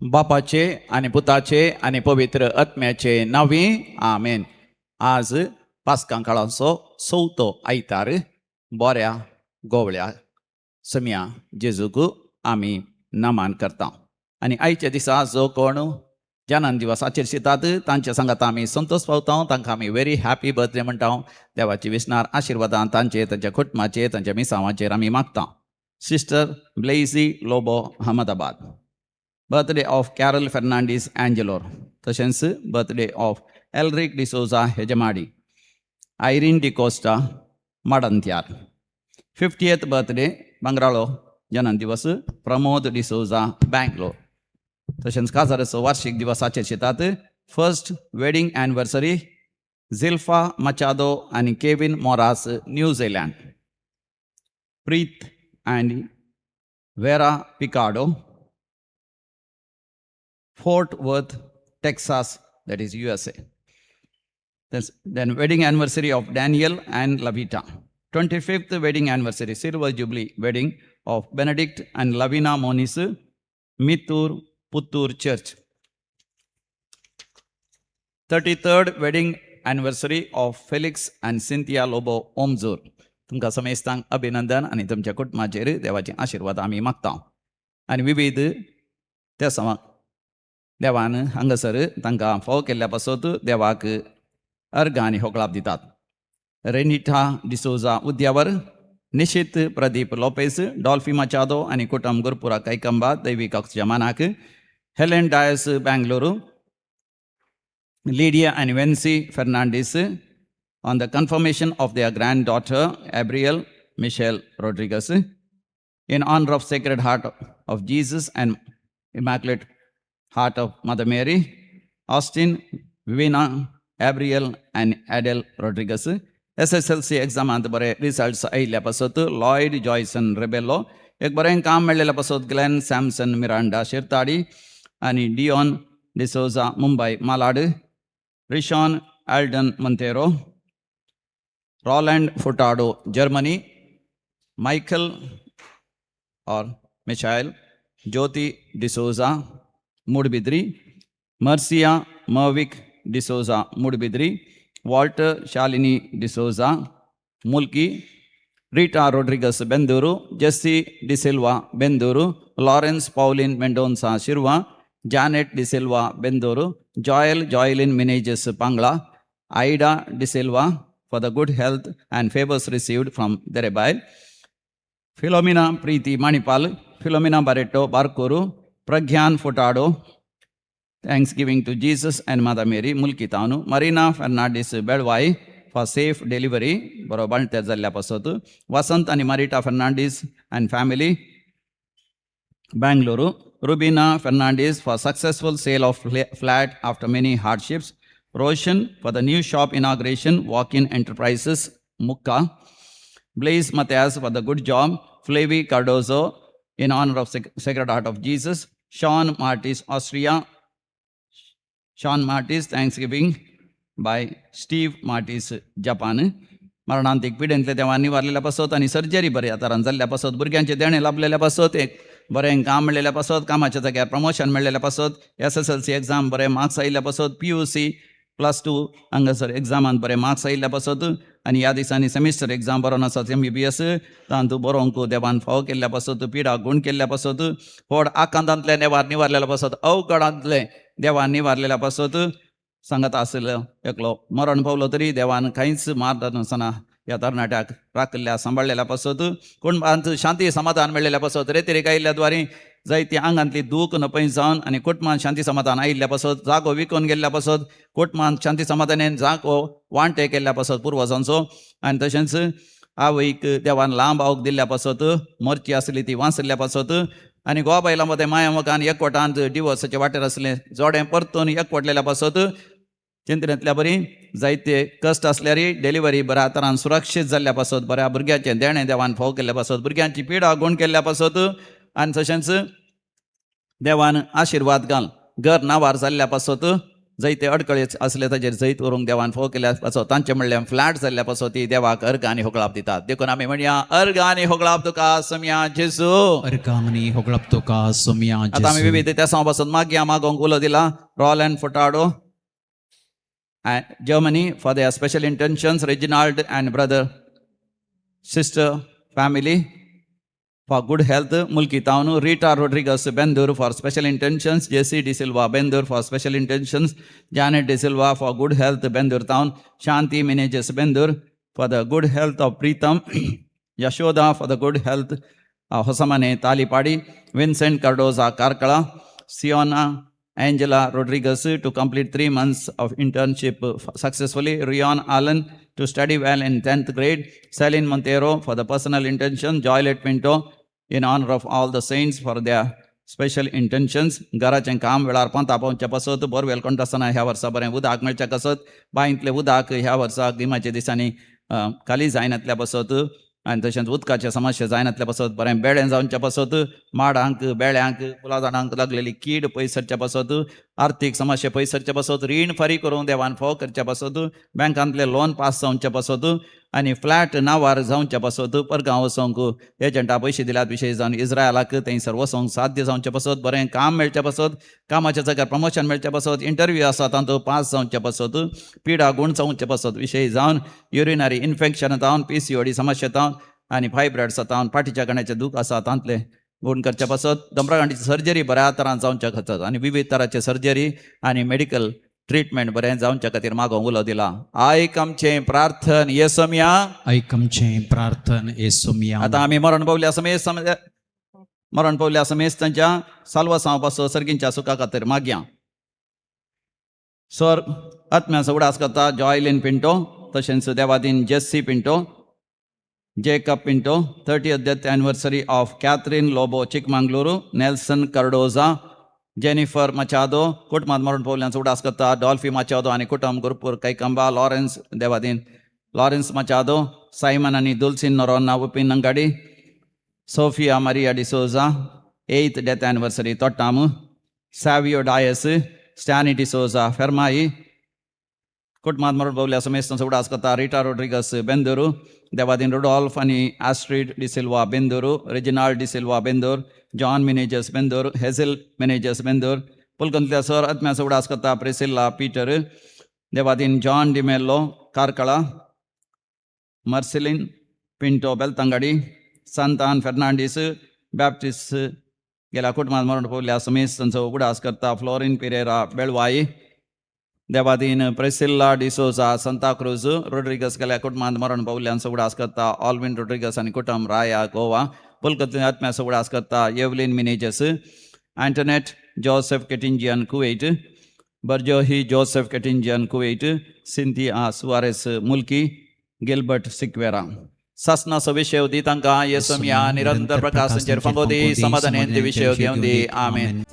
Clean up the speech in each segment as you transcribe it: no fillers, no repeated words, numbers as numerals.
बापाचे आनी पुताचे आनी पवित्र आत्म्याचे नांवी, आमेन. आज पास्कां काळाचो चवथो आयतार. बऱ्या गोवळ्या समया जेजूक आमी नमान करता आनी आयच्या दिसा जो कोण जनन दिवस आचरितात तांच्या सांगाता आमी संतोष पावता. तांकां आमी व्हेरी हॅपी बर्थडे म्हणटा. देवाची विसणार आशिर्वादान तांचे, तांच्या कुटुंबाचेर, तांच्या मिसांवाचेर आमी मागता. Sister Blazy Lobo, Ahmedabad. Birthday of Carol Fernandes, Angelor. तशेंच birthday of Elric D'Souza, Hejamadi. Irene D'Costa, Madanthyar. 50th birthday, भांगराळो जन्म दिवस, प्रमोद डिसोजा, बँगलोर. तशेंच काजाराचो वार्षिक दिवस आचरितात. फर्स्ट वेडिंग एनिवर्सरी, झिल्फा मचादो आनी केविन मोरास, न्यूझीलँड. प्रीत आनी vera पिकाडो, Fort Worth, Texas, that is USA. Then wedding anniversary of Daniel and Lavita. 25th wedding anniversary, silver jubilee wedding of Benedict and Lavina Moniz, Mittur Puttur Church. 33rd wedding anniversary of Felix and Cynthia Lobo, Omzur. तुमकां समेस्तांक अभिनंदन आनी तुमच्या कुटुंबाचेर देवाचे आशिर्वाद आमी मागता. आनी विविध त्या समा देवान हांगासर तांकां फावो केल्ल्या पासत देवाक अर्घ आनी होगळाप दितात. रेनिटा डिसोजा, उद्यावर. निशित प्रदीप लोपेस, डॉल्फी माचादो आनी कुटुंब, गुरपुरा कैकंबा, दैवी जमानाक. Helen Dias, Bengaluru. Lydia and Vency Fernandez on the confirmation of their granddaughter, Abriel Michelle Rodriguez, in honor of Sacred Heart of Jesus and Immaculate Heart of Mother Mary, Austin, Vina, Abriel and Adele Rodriguez. SSLC एग्जामांत बरे results आयिल्ल्या पासत Lloyd जॉयसन Rebello. एक बरें काम मेळ्ळेल्या पासत Glenn Samson Miranda, शिरताडी आनी Dion D'Souza, Mumbai Malad. Rishon Alden Monteiro. Roland Furtado, Germany. Michael or Michael Jyoti D'Souza, Moodbidri. Marcia Mervik D'Souza, Moodbidri. Walter Shalini D'Souza, Mulki. Rita Rodrigues, Bendur. Jessie D'Silva, Bendur. Lawrence Pauline Mendonca, Shirva. Janet D'Silva, Bendur. Joel Joylin Menezes, Pangla. Ida D'Silva, for the good health and favors received from Derebail. Philomena Preeti, Manipal. Philomena Barreto, Barkur. Pragyan Furtado, thanksgiving to Jesus and Mother Mary, Mulki town. Marina Fernandes, Belvai, for safe delivery, बरो बाळंतेर जाल्ल्या पासत. वसंत आनी Marita Fernandes and family, Bangalore. Rubina Fernandez, for successful sale of flat after many hardships. Roshan, for the new shop inauguration, Walk-in Enterprises, Mukka. Blaise Matthias, for the good job. Flavi Cardozo, in honor of Sacred Heart of Jesus. Sean Martis, Austria. Sean Martis, Thanksgiving by Steve Martis, Japan. मरणांतीक पिडेंतले देवान निवारलेल्या पासत आनी surgery बऱ्या तरान जाल्ल्या पासत, भुरग्यांचे देणें लाभलेल्या पासत, एक बरें काम मेळ्ळेल्या पासत, कामाच्या जाग्यार प्रमोशन मेळ्ळेल्या पासत, एसएसएलसी एग्जाम बरे मार्क्स आयिल्ल्या पासत, पीयूसी प्लस टू हांगासर एग्जामान बरे मार्क्स आयिल्ल्या पासत आनी ह्या दिसांनी सेमिस्टर एग्जाम बरोवन आसा एमबीबीएस, तातूंत बरोवंक देवान फावो केल्ल्या पासत, पिडा गूण केल्ल्या पासत, व्हड आकांतांतले देवान निवारलेल्या पासत, अवघडांतले देवान निवारलेल्या पासत, सांगत आसलो एकलो मरण पावलो तरी देवान कांयच मार नासतना ह्या तरणाट्याक राखिल्ल्या सांबाळलेल्या पासत, कुटुंबांत शांती समाधान मेळ्ळेल्या पासत, रेतिरेक आयिल्ल्या द्वारी जायती आंगांतली दूख नपय जावन आनी कुटुंबान शांती समाधान आयिल्ल्या पासत, जागो विकून गेल्ल्या पासत, कुटुंबान शांती समाधानान जागो वांटे केल्ल्या पासत पुर्वजांचो, आनी तशेंच आवयक देवान लांब आवक दिल्ल्या पासत, मरची आसली ती वाचल्ल्या पासत, आनी गोवा बायलां मदें माया मोगान एकवटांत डिवोर्साचे वाटेर आसलें जोडें परतून एकवटलेल्या पासत, चिंतनेंतल्या बरी जायते कश्ट आसल्यारय डिलिव्हरी बऱ्या तरान सुरक्षीत जाल्ल्या पासत, बऱ्या भुरग्याचें देणें देवान फावो केल्ल्या पासत, भुरग्यांची पिडा गूण केल्ल्या पासत, आनी तशेंच देवान आशिर्वाद घाल घर नांवार जाल्ल्या पासत. जैते अडकळे आसले ताजेर जैत व्हरूंक देवान फोव केल्या पासत, तांचे म्हणल्यार फ्लॅट जाल्ल्या पासत ती देवाक अर्ग आनी होगळाप दितात. देखून आमी म्हणया, अर्ग आनी होगळाप तुका, सोमया जेजू. अर्गांनी होगळप तुका, सोमया. आतां आमी जेजू. विविध तेसांव पासत मागया. मागोंक उलो दिला Roland Furtado, Germany, for their special intentions. Reginald and brother sister family for good health, Mulki Tavanu. Rita Rodrigues, Bendur, for special intentions. Jesse D'Silva, Bendur, for special intentions. Janet D'Silva for good health, Bendur town. Shanti Menezes, Bendur, for the good health of Pritam. Yashoda for the good health, Hosamane, Talipadi. Vincent Cardoza, Karkala. Siona Angela Rodriguez to complete 3 months of internship successfully. Rion Allen to study well in 10th grade. Celine Montero for the personal intention. Joylet Pinto in honor of all the saints for their special intentions. घराचें काम वेळार पंत आपोवच्या पासत, borewell कोणता आसतना ह्या वर्सा बरें उदक मेळच्या पासत, बांयंतलें उदक ह्या वर्सा गिमाच्या दिसांनी खाली जायनातल्या पासत आनी तशेंच उदकाचे समस्या जायनातल्या पासत, बरें बेळें जावच्या पासत, माडांक, बेळ्यांक, फुलां झाडांक लागलेली कीड पयस सरच्या पासत, आर्थीक समस्या पयस सरच्या पासत, रीण फारीक करूंक देवान फोव करच्या पासत, बँकांतले लोन पास जावच्या पासत आनी फ्लॅट नांवार जावच्या पासत, परगांव वचोंक एजंटा पयशे दिल्यात, विशेश जावन इस्रायलाक, थंयसर वचोंक साध्य जावचे पासत, बरें काम मेळचे पासत, कामाच्या जाग्यार प्रमोशन मेळचे पासत, इंटरव्यू आसा तातूंत पास जावचे पासत, पिडा गूण जावचे पासत, विशेश जावन युरिनरी इन्फेक्शन जावन, पीसीओडी समस्या जावन आनी फायब्रॉइड्स जावन, फाटीच्या कण्याचे दूख आसा तांतले गूण करच्या पासत, दोमरागांठीची सर्जरी बऱ्या तरान जावच्या खातीर आनी विविध तरांचे सर्जरी आनी मेडिकल ट्रिटमेंट बरें जावच्या खातीर मागोवंक उलो दिला. आयक आमचें प्रार्थन, येसोमया. ऐक आमचें प्रार्थन, येसोमया. आतां आमी मरण पावल्या समेस्त, मरण पावल्या समेस्त तांच्या साल्वासांव पासून सर्गींच्या सुखा खातीर मागया. सर आत्म्याचो उडास करता जॉयलीन पिंटो, तशेंच Devadin Jessy Pinto, Jacob Pinto. 30th death anniversary of Catherine Lobo, Chikmagalur. Nelson Cardoza, Jennifer Machado. कुटुंबात मरण पावल्यांचो उडास करता डॉल्फी माचादो आनी कुटुंब, गुरपूर कैकंबा. लॉरेन्स, देवादीन लॉरेन्स मचादो. सायमन आनी Dulcin Noronha, Uppinangady. Sophia Maria D'Souza, 8th death anniversary, Thottam. Savio Dias, Stany D'Souza, Phermai. कुटुंबात मरण पावल्या समेस्त उडास करता रिटा रोड्रिगस, बेंदुरू. देवादीन रुडॉल्फ आनी Astrid D'Silva, Bendur. Reginald D'Silva, Bendur. John Menezes, Bendur. Hazel Menezes, Bendur. पुलकंतल्या sir आत्म्याचो उडास करता प्रिसिल्ला पीटर. देवादीन John D'Mello, Karkala. Marceline Pinto, Belthangady. Santan Fernandes, Baptist गेल्या कुटुंबात मरण पावल्या समेस्तांचो उगडास करता फ्लोरीन पिरेरा, बेळवाई. देवादीन प्रेसिल्ला डिसोजा, सांताक्रूज. रोड्रिगस गेल्या कुटुंबात मरण पावल्यांचो उगडास करता ऑल्विन रोड्रिगस आनी कुटुंब, राया, गोवा. पुलकतल्या आत्म्याचो उगडास करता Evelyn Menezes, Antoinette Joseph Ketinjian, Kuwait. Barjohi Joseph Ketinjian, Kuwait. Cynthia Soares, Mulki. Gilbert Sequeira. सासनाचो विशय दी तांकां, येसोमया. निरंतर प्रकाशांचेर फांगो दी, समाधानेन ती विशय घेवन दी. आमेन.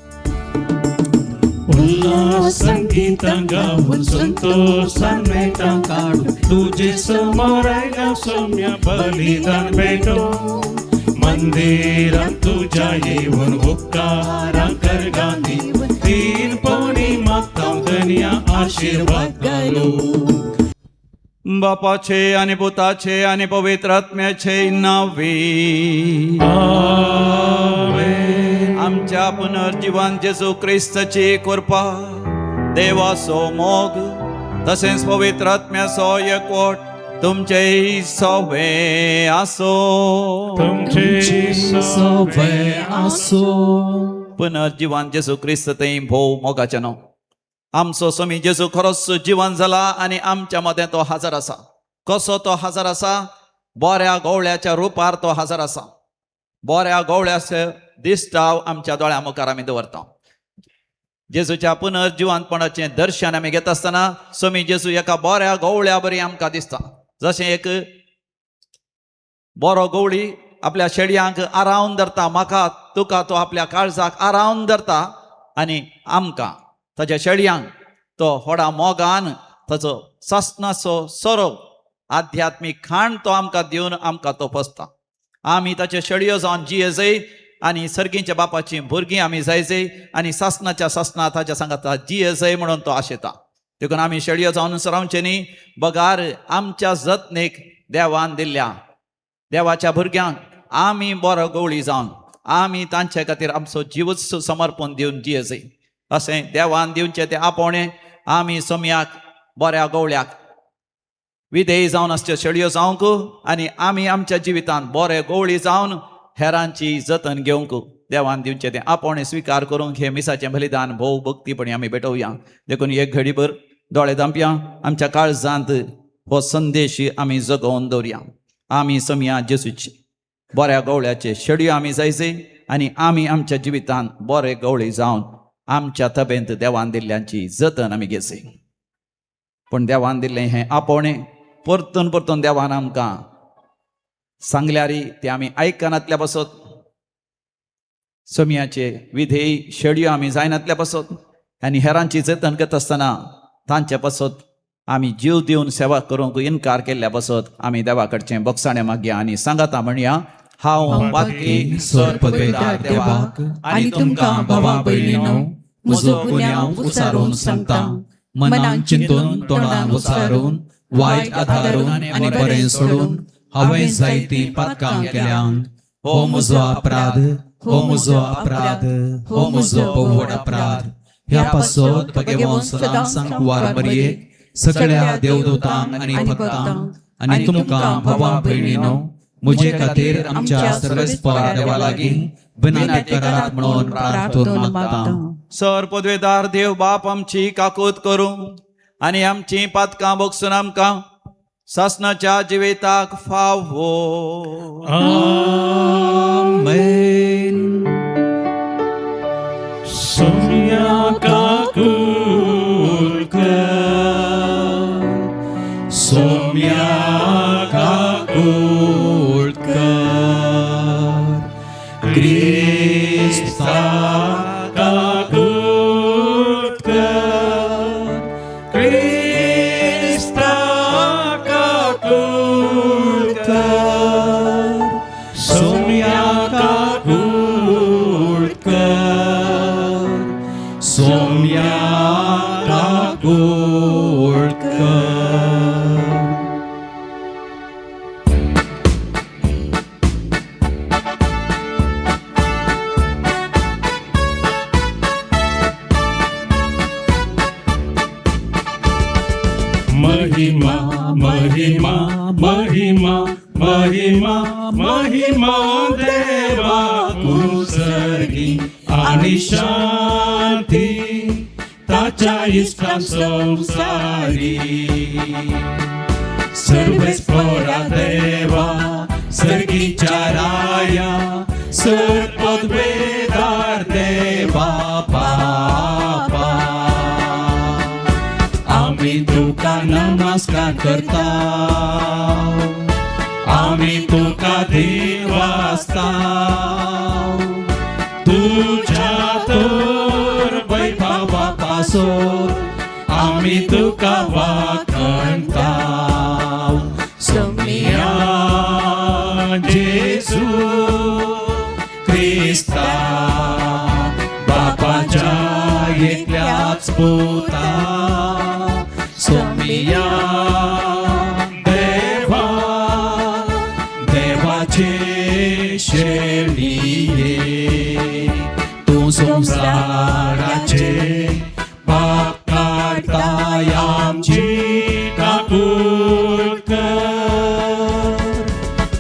उल्हास संगीतां गावन संतोषान मेटां काडून तुजे समोर आयल्या सौम्य, बलिदान भेटो. मंदिरात तुज्या येवन उपकारां कर गांधी तीन पवनी मागता, धनया आशीर्वाद घालू. बापाचे आणि पुताचे आणि पवित्र आत्म्याचे नावे. आमच्या पुनर्जीवन जेजू क्रिस्ताची कृपा, देवाचो मोग तसेच पवित्र आत्म्याचो एकवट तुमचे सवे आसो. तुमचे सवे आसो. पुनर्जीवन जेजू क्रिस्त थंय भोव मोगाचें न्हू. आमचो स्वामी जेजू खरोच जिवन जाला आनी आमच्या मदें तो हजर आसा. कसो तो हजर आसा? बऱ्या गवळ्याच्या रुपार तो हजर आसा. बऱ्या गवळ्याचे दिश्टाव आमच्या दोळ्या मुखार आमी दवरता. जेजूच्या पुनर्जिवंतपणाचें दर्शन आमी घेता आसतना स्वामी जेजू एका बऱ्या गवळ्या बरी आमकां दिसता. जशें एक बरो गवळी आपल्या शेडयांक आरावन धरता, म्हाका तुका तो आपल्या काळजाक आरावन धरता आनी आमकां ताच्या शेडयांक तो व्हडा मोगान ताचो सासणाचो सोरोप, आध्यात्मीक खाण तो आमकां दिवन आमकां तो पोसता. आमी ताचे शेडयो जावन जियेजय आनी सर्गींच्या बापाचीं भुरगीं आमी जायजय आनी सासणाच्या सासणा ताच्या सांगाता जियेजय म्हणून तो आशेता. देखून आमी शेळयो जावन सरावचे न्ही, बगार आमच्या जतनेक देवान दिल्ल्या देवाच्या भुरग्यांक आमी बरो गवळी जावन आमी तांचे खातीर आमचो जिवूच समर्पण दिवन जियेसे. अशें देवान दिवचें तें आपोवणें आमी सोमयाक बऱ्या गवळ्याक विधेयी जावन आसच्यो शेळयो जावंक आनी आमी आमच्या जिवितांत बरे गवळी जावन हेरांची जतन घेवंक देवान दिवचें तें आपोवणें स्विकार करूंक हें मिसाचें बलिदान भोव भक्तीपणी आमी भेटोवया. देखून एक घडीभर दोळे धांपया, आमच्या काळजांत हो संदेश आमी जगोवन दवरया. आमी समया जेसूची बऱ्या गवळ्याचे शेडयो आमी जायचे आनी आमी आमच्या जिवितांत बरे गवळी जावन आमच्या तबेंत देवान दिल्ल्यांची जतन आमी घेसे. पूण देवान दिल्लें हें आपोवणें परतून परतून देवान आमकां सांगल्यारी तें आमी आयकनातल्या पासत, सोमयाचे विधेयी शेडयो आमी जायनातल्या पासत आनी हेरांची जतन करता आसतना तांचे पासत आमी जीव दिवन सेवा करूंक इनकार केल्ल्या पासत आमी देवा कडचें बोगसाणें मागया आनी सांगाता म्हणया, हांव पातकी सर पदवेदार देवाक आनी तुमकां भावा भयणीनो म्हजो गुन्यांव उचारून सांगता. मनान चिंतून, तोंडान उचारून, वायट आधारून आनी बरें सोडून हांवें जायतीं पातकां केल्यान. हो म्हजो अपराध, हो म्हजो अपराध, हो म्हजो व्हड अपराध. ह्या पासत भगवान सदां सांगवार मरयेक, सगळ्या देवदूतांक आनी भक्तांक आनी तुमकां भावा भयणीनो म्हजे खातीर आमच्या सर्वेस्पर देवा लागीं विनंती करात म्हणून प्रार्थून मागता. सर पदवेदार देव बाप आमची काकूत करूं आनी आमची पातकां बोगसून आमकां सासणाच्या जिविताक फावो. आमेन. सोम्या काकुल कर, सोम्या काकुल कर, क्रिस्ता काकुल कर, क्रिस्ता काकुल कर, सोम्या काकुल कर, सोम्या काकुल कर. महिमा महिमा महिमा महिमा महिमा देवा कुसर्गी आणि शांती ताच्या इष्टां संसारी. सर्वेस्परा देवा सर्गीच्या राया, सर पदवेदार देवा पापा, आम्ही तुका नमस्कार करता, आम्ही तुका देवास्ता. तुझ्या तर वैभवापासून आम्ही तुका वाखणता. सोम्या जेजू क्रिस्ता बापाच्या एकल्याच पुता, सोम्या देवा देवाचे शेळये, तूं संवसाराचे पाप काडताय आमची काकूट कर.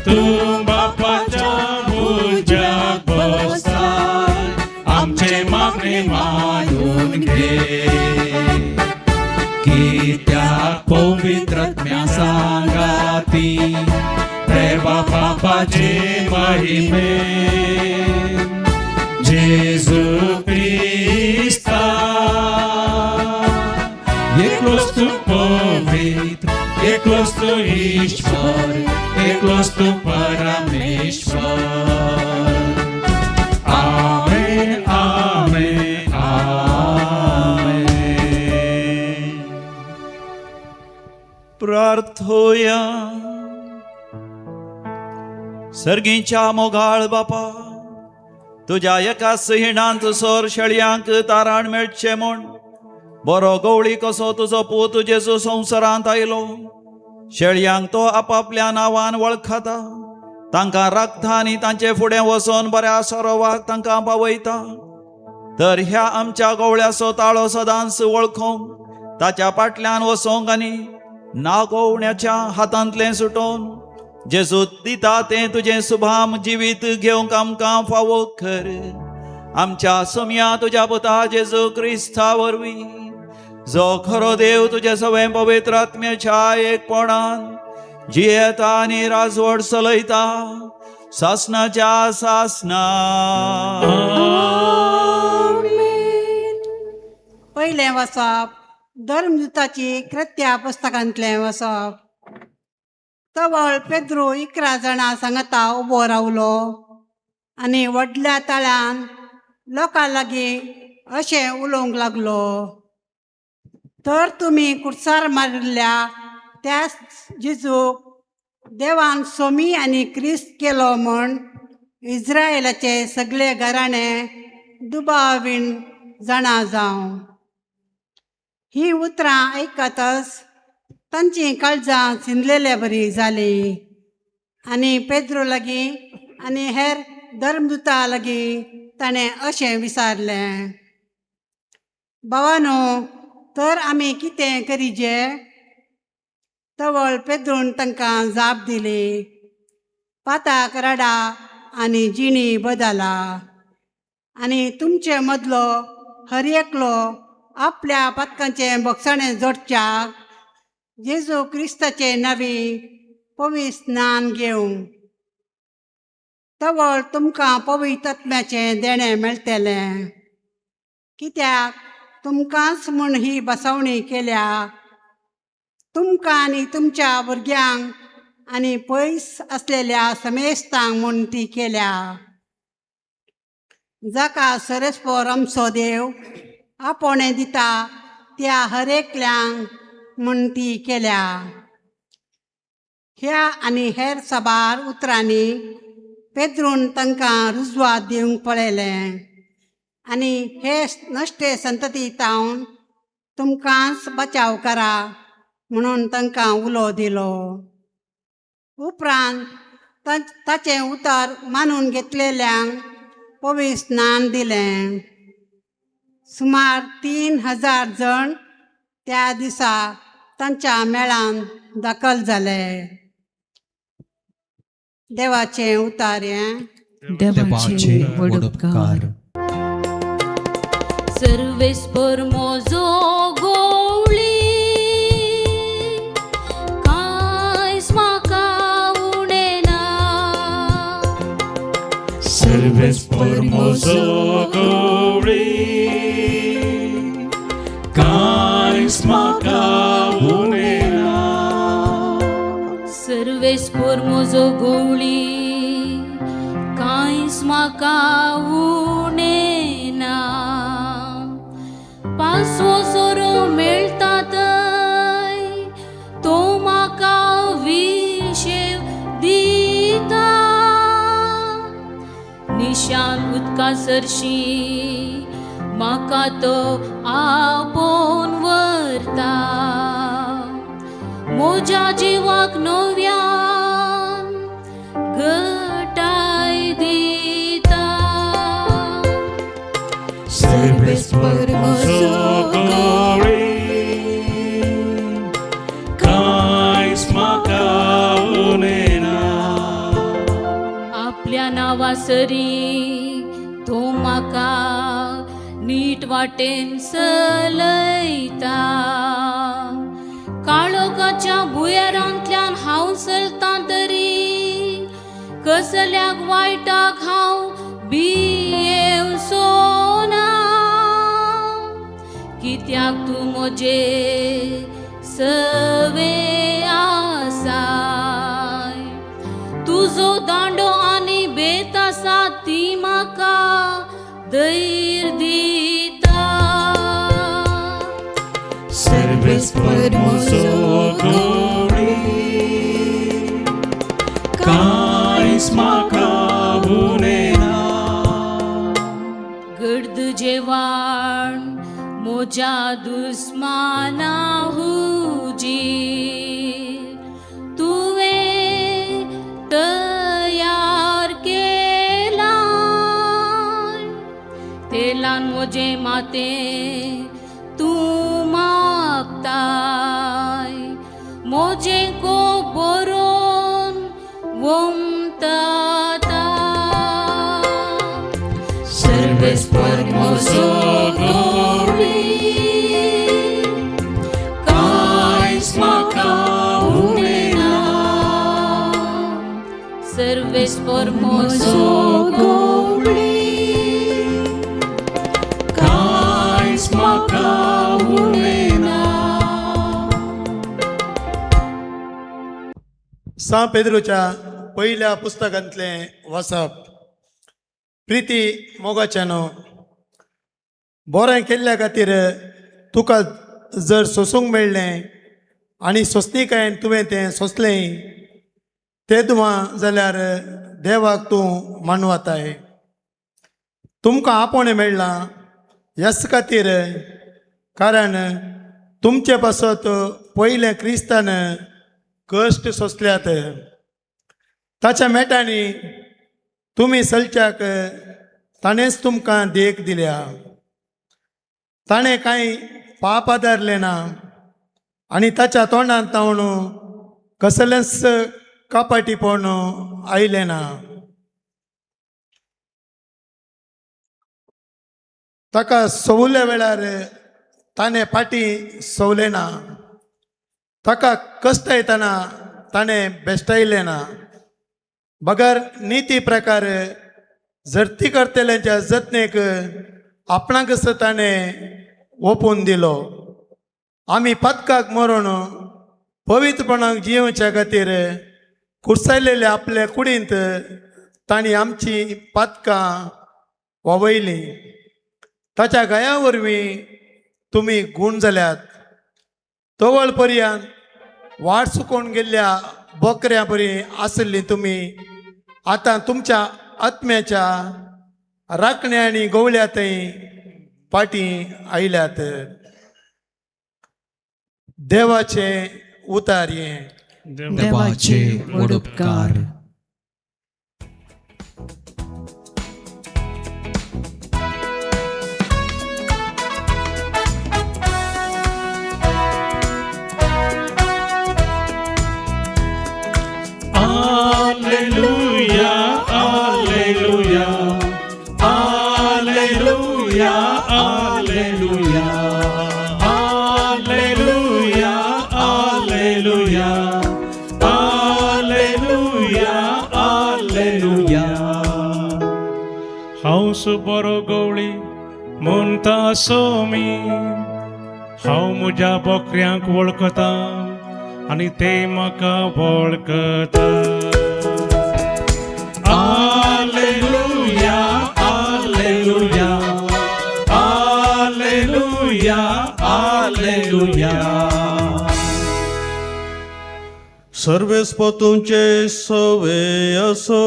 तूं बापाच्या भुजाक बसताय, आमचे मागणे मानून घे. कित्याक पवित्र आत्म्या सांगाती देवा बापाचे महिमे, जेजू क्रिस्ता एकलोच तूं पवित्र, एकलोच तूं ईश्वर, एकलोच तूं परमेश्वर. आमेन, आमेन, आमेन. प्रार्थोया. सर्गीच्या मोगाळ बापा, तुज्या एका सहिणांत सोर शेळयांक ताराण मेळचें म्हूण बरो गवळी कसो तुजो पूत जेजू संवसारांत आयलो. शेळयांक तो आपापल्या नांवान वळखता, तांकां राखता आनी तांचे फुडें वचोन बऱ्या सरोवाक तांकां पावयता. तर ह्या आमच्या गवळ्याचो ताळो सदांच वळखोंक, ताच्या फाटल्यान वचोंक आनी नागोवण्याच्या हातांतलें सुटोवन जेजू दिता तें तुजें सुभाम जिवीत घेवंक आमकां फावो कर. आमच्या सोमया तुज्या पुता जेजू क्रिस्ता वरवीं, जो खरो देव तुज्या सवें पवित्र आत्म्याच्या एकपणान जियेता आनी राजवट चलयता सासनाच्या सासना. पयलें वसप धर्मदूताची कृत्या पुस्तकांतलें वसप. तवळ पेद्रू 11 जाणां सांगता उबो रावलो आनी व्हडल्या ताळ्यान लोकां लागीं अशें उलोवंक लागलो, तर तुमी कुर्सार मारिल्ल्या त्या जेजूक देवान सोमी आनी क्रिस्त केलो म्हूण इस्रायलाचे सगळे घराणे दुबावीन जाणा जावं. ही उतरां आयकतच तांचीं काळजां शिंदलेले बरी जालीं आनी पेद्रू लागीं आनी हेर धर्मदूता लागीं ताणें अशें विचारलें, भावानो, तर आमी कितें करीजे? तवळ पेद्रून तांकां जाप दिली, पाताक रडा आनी जिणी बदला आनी तुमचे मदलो हर एकलो आपल्या पातकांचें भोगसणें जोडच्याक जेजू क्रिस्ताचे नवी पवित्र स्नान घेवं. तवळ तुमकां पवित्र आत्म्याचें देणें मेळटलें, कित्याक तुमकांच म्हूण ही बसवणी केल्या, तुमकां आनी तुमच्या भुरग्यांक आनी पयस आसलेल्या समेस्तांक म्हूण ती केल्या, जाका सरेस्पोर आमचो देव आपोवणें दिता त्या हर एकल्यांक म्हूण ती केल्या. ह्या आनी हेर साबार उतरांनी पेद्रून तांकां रुजवात दिवंक पळयलें आनी हे नश्टे संतती तावन तुमकांच बचाव करा म्हणून तांकां उलो दिलो. उपरांत ताचें उतर मानून घेतलेल्यांक पवित्र स्नान दिलें. सुमार 3000 जण त्या दिसा तांच्या मेळान दाखल जाले. देवाचें उतर हें. देवाचे व्हड उपकार. सर्वेस्पर मोजो गोवळी कांयच म्हाका उणें ना. सर्वेस्पर मोजो गवळी कांयच म्हाका उणें ना. सर्वेस्पर मोजो गोवळी कांयच म्हाका उणें ना. पांचवो सोरो मेळटा थंय तो म्हाका विशेव दिता. निशान उदका सरशी म्हाका तो आपोवन व्हरता. म्हज्या जिवाक नव्यान घटाय दिता. सर्वेस्पर मोजो गवळी कांयच म्हाका उणें ना. आपल्या नांवासरी तो म्हाका नीट वाटेन चलयता. काळोखाच्या भुंयारांतल्यान हांव चलतां तरी कसल्याक वायटाक हांव भियेवचो ना. कित्याक तूं म्हजे सवे आसाय, तुजो दांडो आनी बेत आसा ती म्हाका धैर्य दिता. सर्वेस्पर मोजो गवळी कांयच म्हाका उणें ना. गर्द जेवण म्हज्या दुस्माना हुजीर तुवें तयार केला तेलान म्हजें मातें तूं मागताय म्हजें कोप बरोवन वमताता सर्वेस्पर म्हजो गवळी कांयच म्हाका उणें ना सर्वेस्पर म्हजो गवळी कांयच म्हाका उणें ना. सां पेद्रूच्या पयल्या पुस्तकांतलें वाचप. प्रिती मोगाच्यानो, बरें केल्ल्या खातीर तुका जर सोंसूंक मेळ्ळें आनी सोंसणीकायेन तुवें तें सोंसलें तेदवां जाल्यार देवाक तूं मानवताय. तुमकां आपोवणें मेळ्ळां ह्याच खातीर, कारण तुमचे पासत पयलें क्रिस्तान कश्ट सोंसल्यात. ताच्या मेटांनी तुमी चलच्याक ताणेंच तुमकां देख दिल्या. ताणें कांय पाप आदारलें ना आनी ताच्या तोंडांत तावन कसलेंच कपाटीपण आयलें ना. ताका सोवल्या वेळार ताणें फाटीं सोवलें ना. ताका कश्ट येतना ताणें बेश्टायलें ना. बगर निती प्रकार झरती करतल्यांच्या जतनेक आपणाकच ताणें ओपून दिलो. आमी पदकाक मरून पवित्रपणाक जियोवच्या खातीर कुर्सायलेले आपले कुडींत तांणी आमची पातकां वावयलीं. ताच्या गया वरवीं तुमी गूण जाल्यात. तवळ पर्यंत वाट चुकोवन गेल्ल्या बोकऱ्या बरी आसली तुमी आतां तुमच्या आत्म्याच्या राखण्या आनी गवळ्या थंय पाटी आयल्यात. देवाचें उतार हें. देवाचे व्हड उपकार. Alleluia, Alleluia, Alleluia, Alleluia, Alleluia, Alleluia, Alleluia, Alleluia. हांव बरो गवळी म्हणटा सोमी, हांव म्हज्या बकऱ्यांक वळखता आनी ते म्हाका वळखता. Alleluia, Alleluia, Alleluia, Alleluia. सर्वेस्पर तुमचे सवे असो.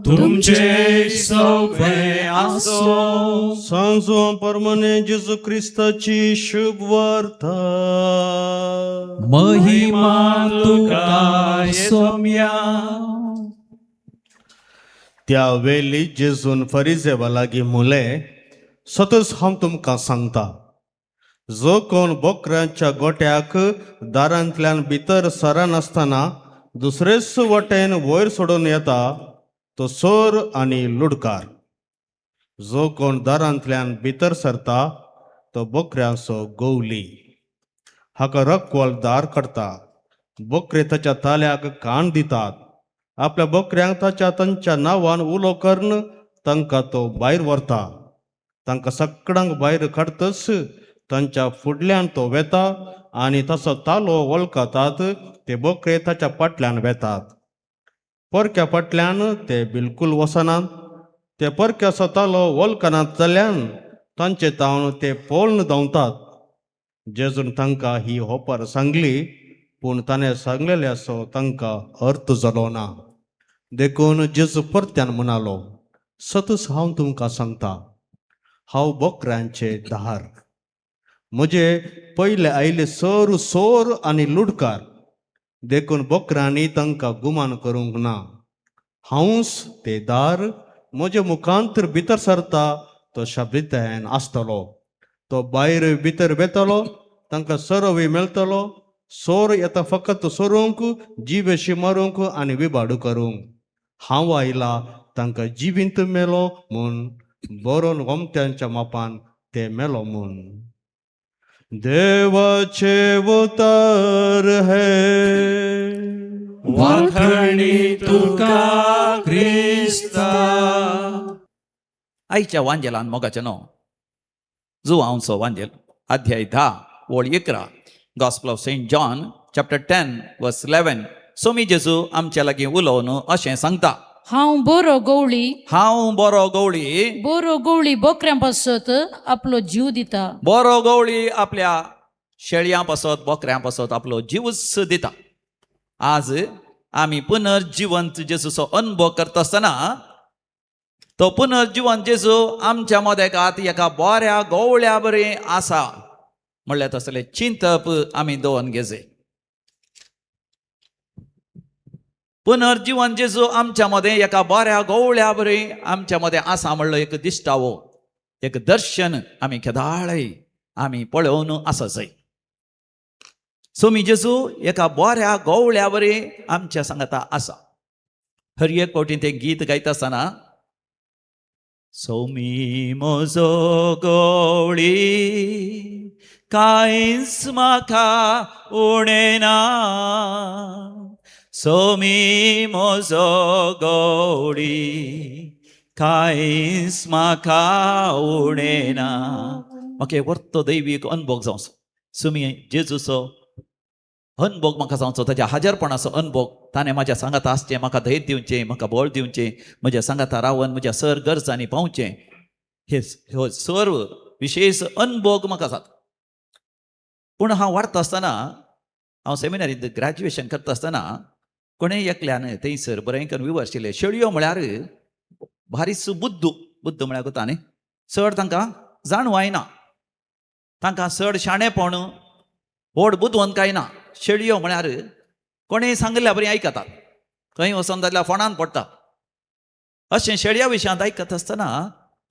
तुमचे सवे आसो. सांजो परमने जेजू क्रिस्ताची शुभ वार्ता. महिमा तुका सोम्या. त्या वेली जेजून फरिजेवा लागीं म्हणलें, सतच हांव तुमकां सांगता, जो कोण बोकऱ्यांच्या गोट्याक दारांतल्यान भितर सरनासतना दुसरेच वटेन वयर सोडून येता तो चोर आनी लुडकार. जो कोण दारांतल्यान भितर सरता तो बोकऱ्यांचो गोवली. हाका रकवल दार करता. बोकरे ताच्या ताल्याक कान दितात. आपल्या बोकऱ्यांक ताच्या तांच्या नांवान उलो करून तांकां तो भायर व्हरता. तांकां सगळ्यांक भायर काडतच तांच्या फुडल्यान तो वेता आनी ताचो तालो वळखतात. ते बोकरे ताच्या फाटल्यान वेतात. परक्या फाटल्यान ते बिलकूल वचनात. ते परक्याचो तालो वळखनात जाल्ल्यान तांचे तावन ते पोळन धांवतात. जेजून तांकां ही होपर सांगली, पूण ताणें सांगलेल्याचो तांकां अर्थ जालो ना. देखून जेजू परत्यान म्हणालो, सतच हांव तुमकां सांगता, हांव बोकऱ्यांचे दार. म्हजे पयले आयले सोर सोर आनी लुडकार, देखून बोकरांनी तांकां गुमान करूंक ना. हांवूच ते दार, म्हजे मुखांतर भितर सरता तो शाब्रितायेन आसतलो. तो भायर भितर वेतलो, तांकां सरोवय मेळटलो. सोर येता फकत सोरूंक, जिवेशी मारूंक आनी विबाडू करूंक. हांव आयला तांकां जिवींत मेलो म्हूण, बरोवन गोमट्यांच्या मापान ते मेलो म्हूण. देवाचे उतर हे. वाखणी तुका क्रिस्ता. आयच्या वांजेलान मोगाचें न्हू जुवांवचो वांजेल अध्याय 10 ओळ 11, gospel of Saint John chapter 10 verse 11. Somi जेजू आमच्या लागीं उलोवन अशें सांगता, हांव बरो गवळी, हांव बरो गवळी, बरो गवळी बोकऱ्यां पासत आपलो जीव दिता. बरो गवळी आपल्या शेळयां पासत बोकऱ्यां पासत आपलो जीवच दिता. आज आमी पुनर्जिवंत जेजूचो अनुभव करता आसतना तो पुनर्जिवंत जेजू आमच्या मदेकात एका बऱ्या गवळ्या बरी आसा म्हणल्यार तसलें चिंतप आमी दवरून घेजे. पुनर्जिवन जेजू आमच्या मदें एका बऱ्या गवळ्या बरी आमच्या मदें आसा म्हणलो एक दिश्टावो, एक दर्शन आमी केदाळय आमी पळोवन आसा जाय. सोमी जेजू एका बऱ्या गवळ्या बरी आमच्या सांगाता आसा. हर एक फावटी तें गीत गायता आसतना सोमी म्हजो गवळी कांयच म्हाका उणें ना, सोमी म्हजो गवळी कांयच म्हाका उणें ना. म्हाका एक वर्तो दैवीक अनुभव जावचो, सोमी जेजूचो अनुभव म्हाका जावचो, ताच्या हाजरपणाचो अनुभव, ताणें म्हाज्या सांगाता आसचें, म्हाका धैर्य दिवचें, म्हाका बळ दिवचें, म्हज्या सांगाता रावन म्हज्या सर गरजांनी पावचें. हे हो सर्व विशेश अनुभव म्हाका जाता. पूण हांव वाडटा आसतना, हांव सेमिनारींत ग्रॅज्युएशन करता आसतना कोणेय एकल्यान थंयसर बरें करून विवर्शिल्लें, शेळयो म्हळ्यार भारीच बुद्दू, बुद्द म्हळ्यार कोता न्ही, चड तांकां जाणवाय ना, तांकां चड शाणेपण व्हड बुदवंतकाय ना. शेळयो म्हळ्यार कोणेय सांगिल्ल्या बरी आयकतात, खंय वचोन जाल्यार फोणान पडटा. अशें शेळया विशयांत आयकत आसतना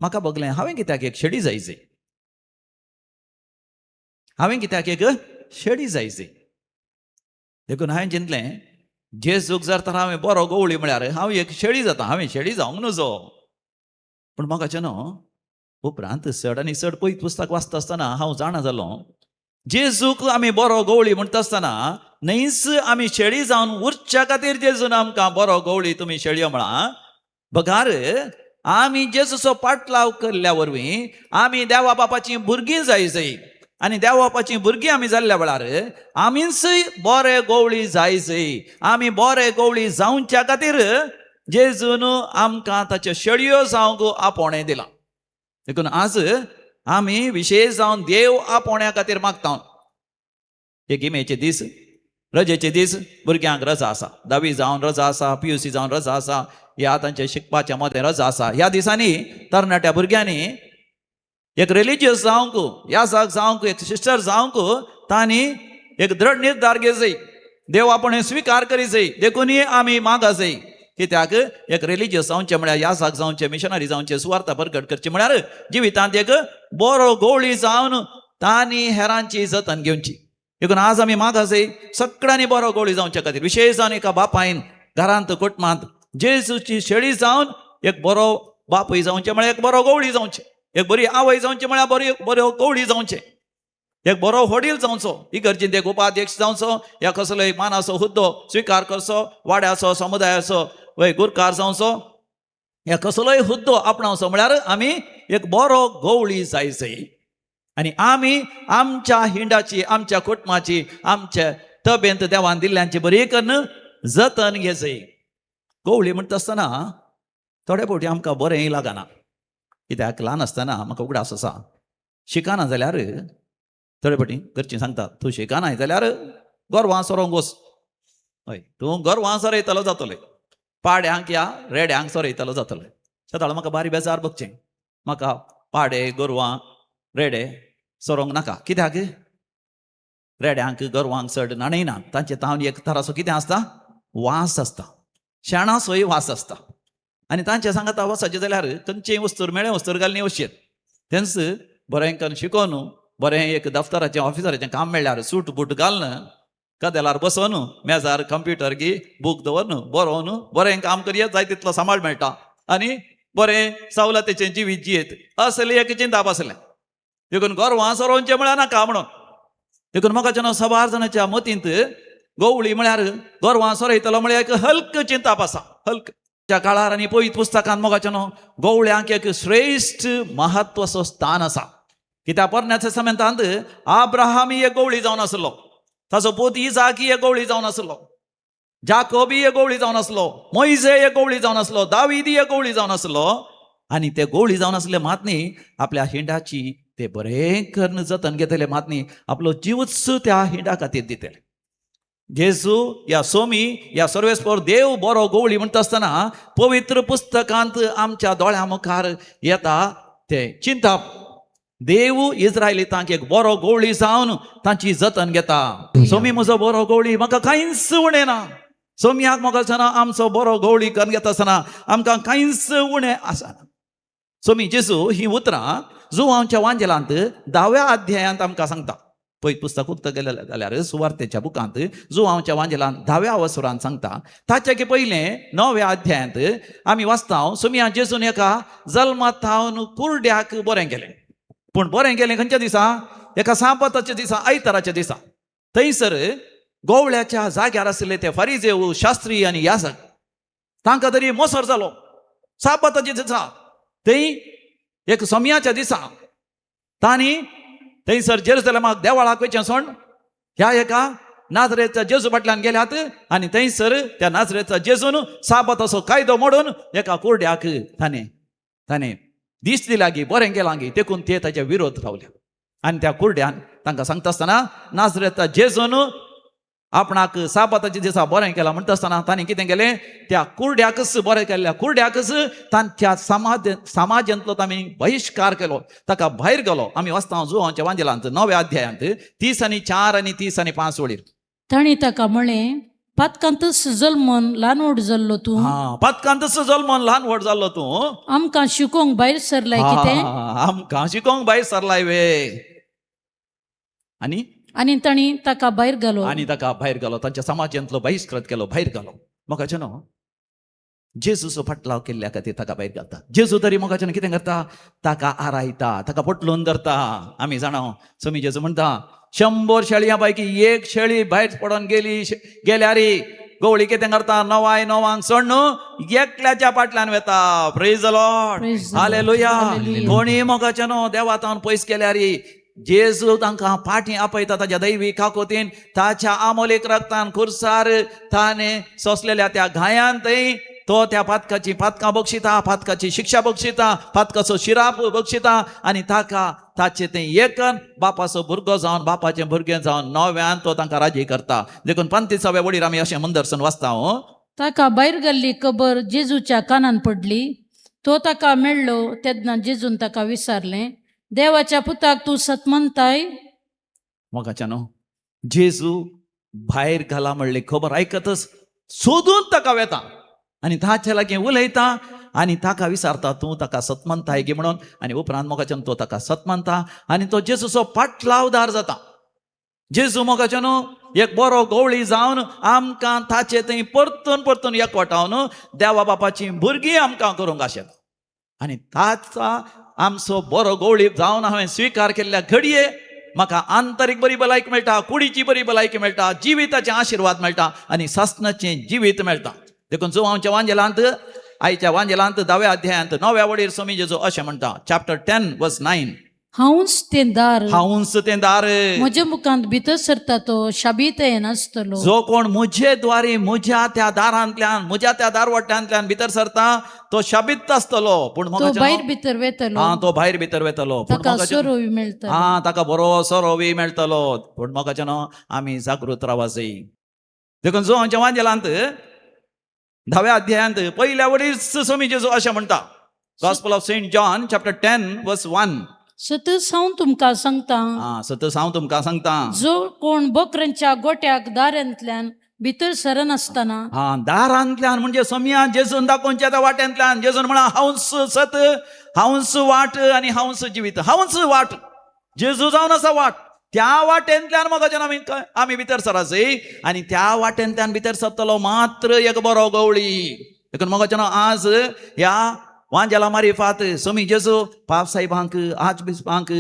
म्हाका बगलें, हांवें कित्याक एक शेळी जायची, हांवें कित्याक एक शेळी जायची. देखून हांवें चिंतलें, जेजूक जर तर हांवें बरो गवळी म्हळ्यार हांव एक शेळी जाता, हांवें शेळी जावंक नजो. पूण म्हाका न्हू उपरांत चड आनी चड पयत पुस्तक वाचता आसतना हांव जाणा जालो, जेजूक आमी बरो गवळी म्हणटा आसतना न्हयच आमी शेळी जावन उरच्या खातीर जेजून आमकां बरो गवळी तुमी शेळयो म्हळां, बगार आमी जेजूचो पाटलाव केल्ल्या वरवीं आमी देवा बापाचीं भुरगीं जाय जाय आनी देवा बापाचीं भुरगीं आमी जाल्ल्या वेळार आमीच बरे गवळी जाय जाय. आमी बरे गवळी जावच्या खातीर जेजून आमकां ताच्यो शेळयो जावंक आपोवणें दिलां. देखून आज आमी विशेश जावन देव आपोवण्या खातीर मागता. हे गिमेचे दीस, रजेचे दीस, भुरग्यांक रजा आसा, धावी जावन रजा आसा, PUC जावन रजा आसा, ह्या तांच्या शिकपाच्या मदें रजा आसा. ह्या दिसांनी तरणाट्या भुरग्यांनी एक रिलिजियस जावंक, याजाक जावंक, एक सिस्टर जावंक तांणी एक दृढ निर्धार घेजय, देव आपण हें स्विकार करी जाय. देखूनय आमी मागा जाय, कित्याक एक रिलिजियस जावचें म्हळ्यार याजाक जावचें, मिशनरी जावचें, सुवार्ता परगट करची म्हळ्यार जिवितांत एक बरो गवळी जावन तांणी हेरांची जतन घेवची. देखून आज आमी मागा जाय सगळ्यांनी बरो गवळी जावच्या खातीर, विशेश जावन एका बापायन घरांत कुटुंबांत जेजूची शेळी जावन एक बरो बापूय जावचें म्हळ्यार एक बरो गवळी जावचें, एक बरी आवय जावची म्हळ्यार बरी बरो गवळी जावचें, एक बरो वडील जावचो, इगर्जेंत एक उपाध्यक्ष जावचो, या कसलो एक मानाचो हुद्दो स्विकार करचो, वाड्याचो समुदायाचो वय गुरकार जावचो, या कसलोय हुद्दो आपणावचो म्हळ्यार आमी एक बरो गवळी जाय जाय. आनी आमी आमच्या हिंडाची, आमच्या कुटुंबाची, आमच्या तबेंत देवान दिल्ल्यांची बरी करून जतन घेजय. गवळी म्हणटा आसतना थोडे फावटी आमकां बरेंय लागना, कित्याक ल्हान आसतना म्हाका उगडास आसा, शिकना जाल्यार थोडे फावटी घरचीं सांगता, तूं शिकना जाल्यार गोरवां सोरोंक वच, हय तूं गोरवां सोरयतलो जातलें, पाड्यांक या रेड्यांक सोरयतलो जातलें. सदां म्हाका बारी बेजार बगचें, म्हाका पाडे गोरवां रेडे सोरोंक नाका. कित्याक? रेड्यांक गोरवांक चड न्हाणयना. तांचे तावन एक तराचो कितें आसता, वास आसता, शेणाचोय वास आसता. आनी तांचे सांगाता वचचें जाल्यार खंयचेय वस्तूर मेळ्ळें वस्तूर घालून वचचें. तेंच बरें करून शिकोवन बरें एक दफ्तराचें ऑफिसराचें काम मेळ्ळ्यार सूट बूट घालून कदेलार बसोन मेजार कंप्युटर गी बूक दवरून बरोवन बरें काम करयत, जाय तितलो सांबाळ मेळटा आनी बरें सवलतीचें जिवीत जियेत असलें एक चिंताप आसलें. देखून गोरवां सोरोवचें म्हळ्यार नाका म्हणून. देखून म्हाका सबार जाणाच्या मतींत गवळी म्हळ्यार गोरवां सोरयतलो म्हळ्यार एक हल्क चिंताप आसा, हल्क. त्या काळार आनी पवित्र पुस्तकांत मोगाच्यानो गवळ्यांक एक श्रेश्ठ महत्वाचो स्थान आसा. कित्याक पोरण्या तेस्तामेंतांत आब्राहाम एक गवळी जावन आसलो, ताचो पूत इजाकी एक गवळी जावन आसलो, जाकोबी एक गवळी जावन आसलो, मोयजे एक गवळी जावन आसलो, दावीदी एक गवळी जावन आसलो. आनी ते गवळी जावन आसले मात न्ही आपल्या हिंडाची ते बरें करून जतन घेतले, मात न्ही आपलो जिवूच त्या हिंडा खातीर दितले. जेजू या सोमी या सर्वेस्पर देव बरो गवळी म्हणटा आसतना पवित्र पुस्तकांत आमच्या दोळ्या मुखार येता ते चिंताप. देव इस्रायलितांक एक बरो गवळी जावन तांची जतन घेता. सोमी म्हजो बरो गवळी, म्हाका कांयच उणें ना. सोमयाक म्हाका आसतना आमचो बरो गवळी करून घेता आसतना आमकां कांयच उणें आसना. सोमी जेजू ही उतरां जुवांच्या वांजेलांत 10व्या अध्यायांत आमकां सांगता. पळय पुस्तक उक्तं केलें जाल्यार सुवार्तेच्या बुकांत जुवांच्या वांजेलांत 10व्या वसुरान सांगता. ताच्या की पयलें 9व्या अध्यायांत आमी वाचता सोमया जेजून एका जल्माथावन कुर्ड्याक बरें केलें. पूण बरें केलें खंयच्या दिसा? एका साबाताच्या दिसा, आयताराच्या दिसा. थंयसर गोवळ्याच्या जाग्यार आशिल्ले ते फारिजेव, शास्त्री आनी याजक, तांकां तरी मोसर जालो. साबाताच्या दिसा थंय एक सोमयाच्या दिसा तांणी थंयसर जेरुसलेमाक देवळाक वयचें सोड ह्या एका नाजरेच्या जेजू फाटल्यान गेल्यात आनी थंयसर त्या नाजरेचा जेजून साबाताचो कायदो मोडून एका कुर्ड्याक ताणें ताणें दीस दिला गी बरें केलां गी, देखून ते ताच्या विरोध रावले. आनी त्या कुर्ड्यान तांकां सांगता आसतना नाजरेचा जेजून आपणाक साबाताच्या दिसा बरें केलां म्हणटा आसतना तांणी कितें केलें, त्या कुर्ड्याकच बरें केल्ल्या कुर्ड्याकच तांच्या समाजांतलो तांणी बहिश्कार केलो, ताका भायर गेलो. आमी वाचता जुवांच्या वांजेलांत 9व्या अध्यायांत 30 आनी 4 आनी 30 आनी 5 वळीर. तांणी ताका म्हळें, पातकांतच जल्मून ल्हान व्हड जाल्लो तूं, हा, पातकांतच जल्मून ल्हान व्हड जाल्लो तूं, आमकां शिकोवंक भायर सरलाय कितें? आमकां शिकोवंक भायर सरलाय वे. आनी आनी तांणी ताका भायर घालो. आनी ताका भायर घालो, तांच्या समाजांतलो बहिश्कृत केलो, भायर घालो. म्हाका न्हू जेजूचो फाटलाव केल्ल्या खातीर ताका भायर घालता. जेजू तरी मोगाच्यान कितें करता, ताका आरायता, ताका पोटलून धरता. आमी जाणा सोमी जेजू म्हणटा 100 शेळयां पैकी एक शेळी भायर पडोन गेली गेल्यार गवळी कितें करता, 9 9 सोडून एकल्याच्या फाटल्यान वेता. Praise the Lord, Praise the Lord. Hallelujah. Hallelujah. कोणी मोगाच्या न्हू देवा तावन पयस केल्यार जेजू तांकां पाटी आपयता ताच्या दैवी काकोतीन, ताच्या आमोलीक रक्तान खुर्सार ताणें सोंसलेल्या त्या घायान थंय तो त्या पातकाची पातकां बक्षिता, पातकाची शिक्षा बक्षिता, पातकाचो शिराप बक्षिता आनी ताका ताचें तें एकन बापाचो भुरगो जावन बापाचें भुरगें जावन नव्यान तो तांकां राजी करता. देखून 35व्या वडीर आमी अशें मंदर्सन वाचता हो. ताका भायर घाल्ली खबर जेजूच्या कानान पडली. तो ताका मेळ्ळो तेन्ना जेजून ताका विचारलें, देवाच्या पुताक तूं सत मानताय? मोगाच्या न्हू जेजू भायर घाला म्हणली खबर आयकतच सोदून ताका वेता आनी ताचे लागीं उलयता आनी ताका विचारता तूं ताका सत मानताय गी म्हणून. आनी उपरांत मोगाच्यान तो ताका सत मानता आनी तो जेजूचो पाटलावदार जाता. जेजू मोगाच्यान एक बरो गवळी जावन आमकां ताचे थंय परतून परतून एकवटावन देवा बापाची भुरगीं आमकां करूंक आशेता. आनी ताचा आमचो बरो गवळी जावन हांवें स्विकार केल्ल्या घडये म्हाका आंतरीक बरी भलायकी मेळटा, कुडीची बरी भलायकी मेळटा, जिविताचे आशिर्वाद मेळटा आनी सासणाचें जिवीत मेळटा. देखून जुवांच्या वांजेलांत आयच्या वांजेलांत 10व्या अध्यायांत 9व्या वडीर स्वामी जेजू अशें म्हणटा, चॅप्टर 10 वर्स 9, हांवूच तें दार, हांवूच तें दार, म्हज्या मुखांत भितर सरता तो शाबीत येनासतलो. जो कोण म्हजे द्वारे म्हज्या त्या दारांतल्यान म्हज्या त्या दारवट्यांतल्यान भितर सरता तो शाबीत आसतलो. पूण तो भायर भितर वेतलो, हा तो भायर भितर वेतलो, पूण ताका सोरोवी मेळटलो. हा ताका बरो सोरोवी मेळटलो. पूण मोगाच्या न्हू आमी जागृत रावा जाय. देखून जो आमच्या वांजेलांत 10व्या अध्यायांत पयल्या वडीच स्वामी जेजू अशें म्हणटा, Gospel of Saint John chapter 10 verse 1. सतच हांव तुमकां सांगता, आं, सतच हांव तुमकां सांगता, जो कोण बकऱ्यांच्या गोट्याक दारांतल्यान भितर सरनासतना, हा, दारांतल्यान म्हणजे सोमया जेजून दाखोवच्या त्या वाट्यांतल्यान. जेजून म्हणा हांवच सत, हांवच वाट आनी हांवच जिवीत. हांवच वाट, जेजू जावन आसा वाट. त्या वाटेंतल्यान मोगाच्यान आमी भितर सरासय आनी त्या वाटेंतल्यान भितर सरतलो मात्र एक बरो गवळी. देखून मोगाच्यान आज ह्या वांजेला मारिफात सोमी जेजू पाप साहेबांक, आर्चबिस्पांक,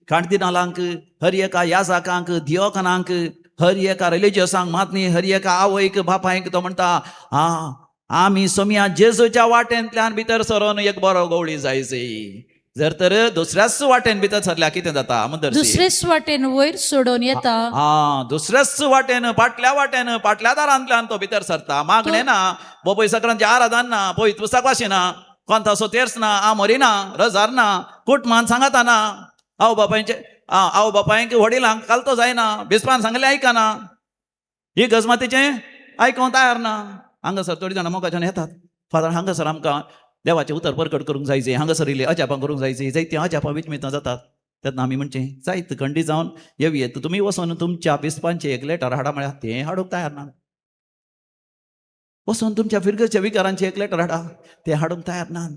काणदिनालांक, हर एका याजाकांक, दियोकानांक, हर एका रिलिजियसांक मात न्ही, हर एका आवयक बापायक तो म्हणटा, आ आमी सोमया जेजूच्या वाटेंतल्यान भितर सरोन एक बरो गवळी जायची. जर तर दुसऱ्याच वाटेन भितर सरल्या कितें जाता मुदर्सी? दुसरेच वाटेन वयर सोडून येता. हा, दुसऱ्याच वाटेन, फाटल्या वाटेन, फाटल्या दारांतल्यान तो भितर सरता. मागणें ना, बोपय सकरांची आराधन ना, पवित्र पुस्तक वाचिना, कोंतासो तेर्स ना, आमोरी ना, रजार ना, कुटमान सांगाता ना, आवय बापायचे आवय बापायंक वडिलांक कालतो जायना, बिस्पान सांगलें आयकना, ही गजमातीचें आयकोंक तयार ना. हांगासर थोडीं जाणां मोगाच्यान येतात, फादर हांगासर आमकां देवाचें उतर परकट करूंक जायचें, हांगासर इल्लीं अजापां करूंक जायचीं, जायतीं अजापां विचमितां जातात. तेन्ना आमी म्हणचें जायत खंडी जावन येवयेत, तुमी वचोन तुमच्या बिस्पांचें एक लेटर हाडा म्हळ्यार तें हाडूंक तयार ना. वचोन तुमच्या फिरगच्या विकारांचें एक लेटर हाडा, तें हाडूंक तयार ना.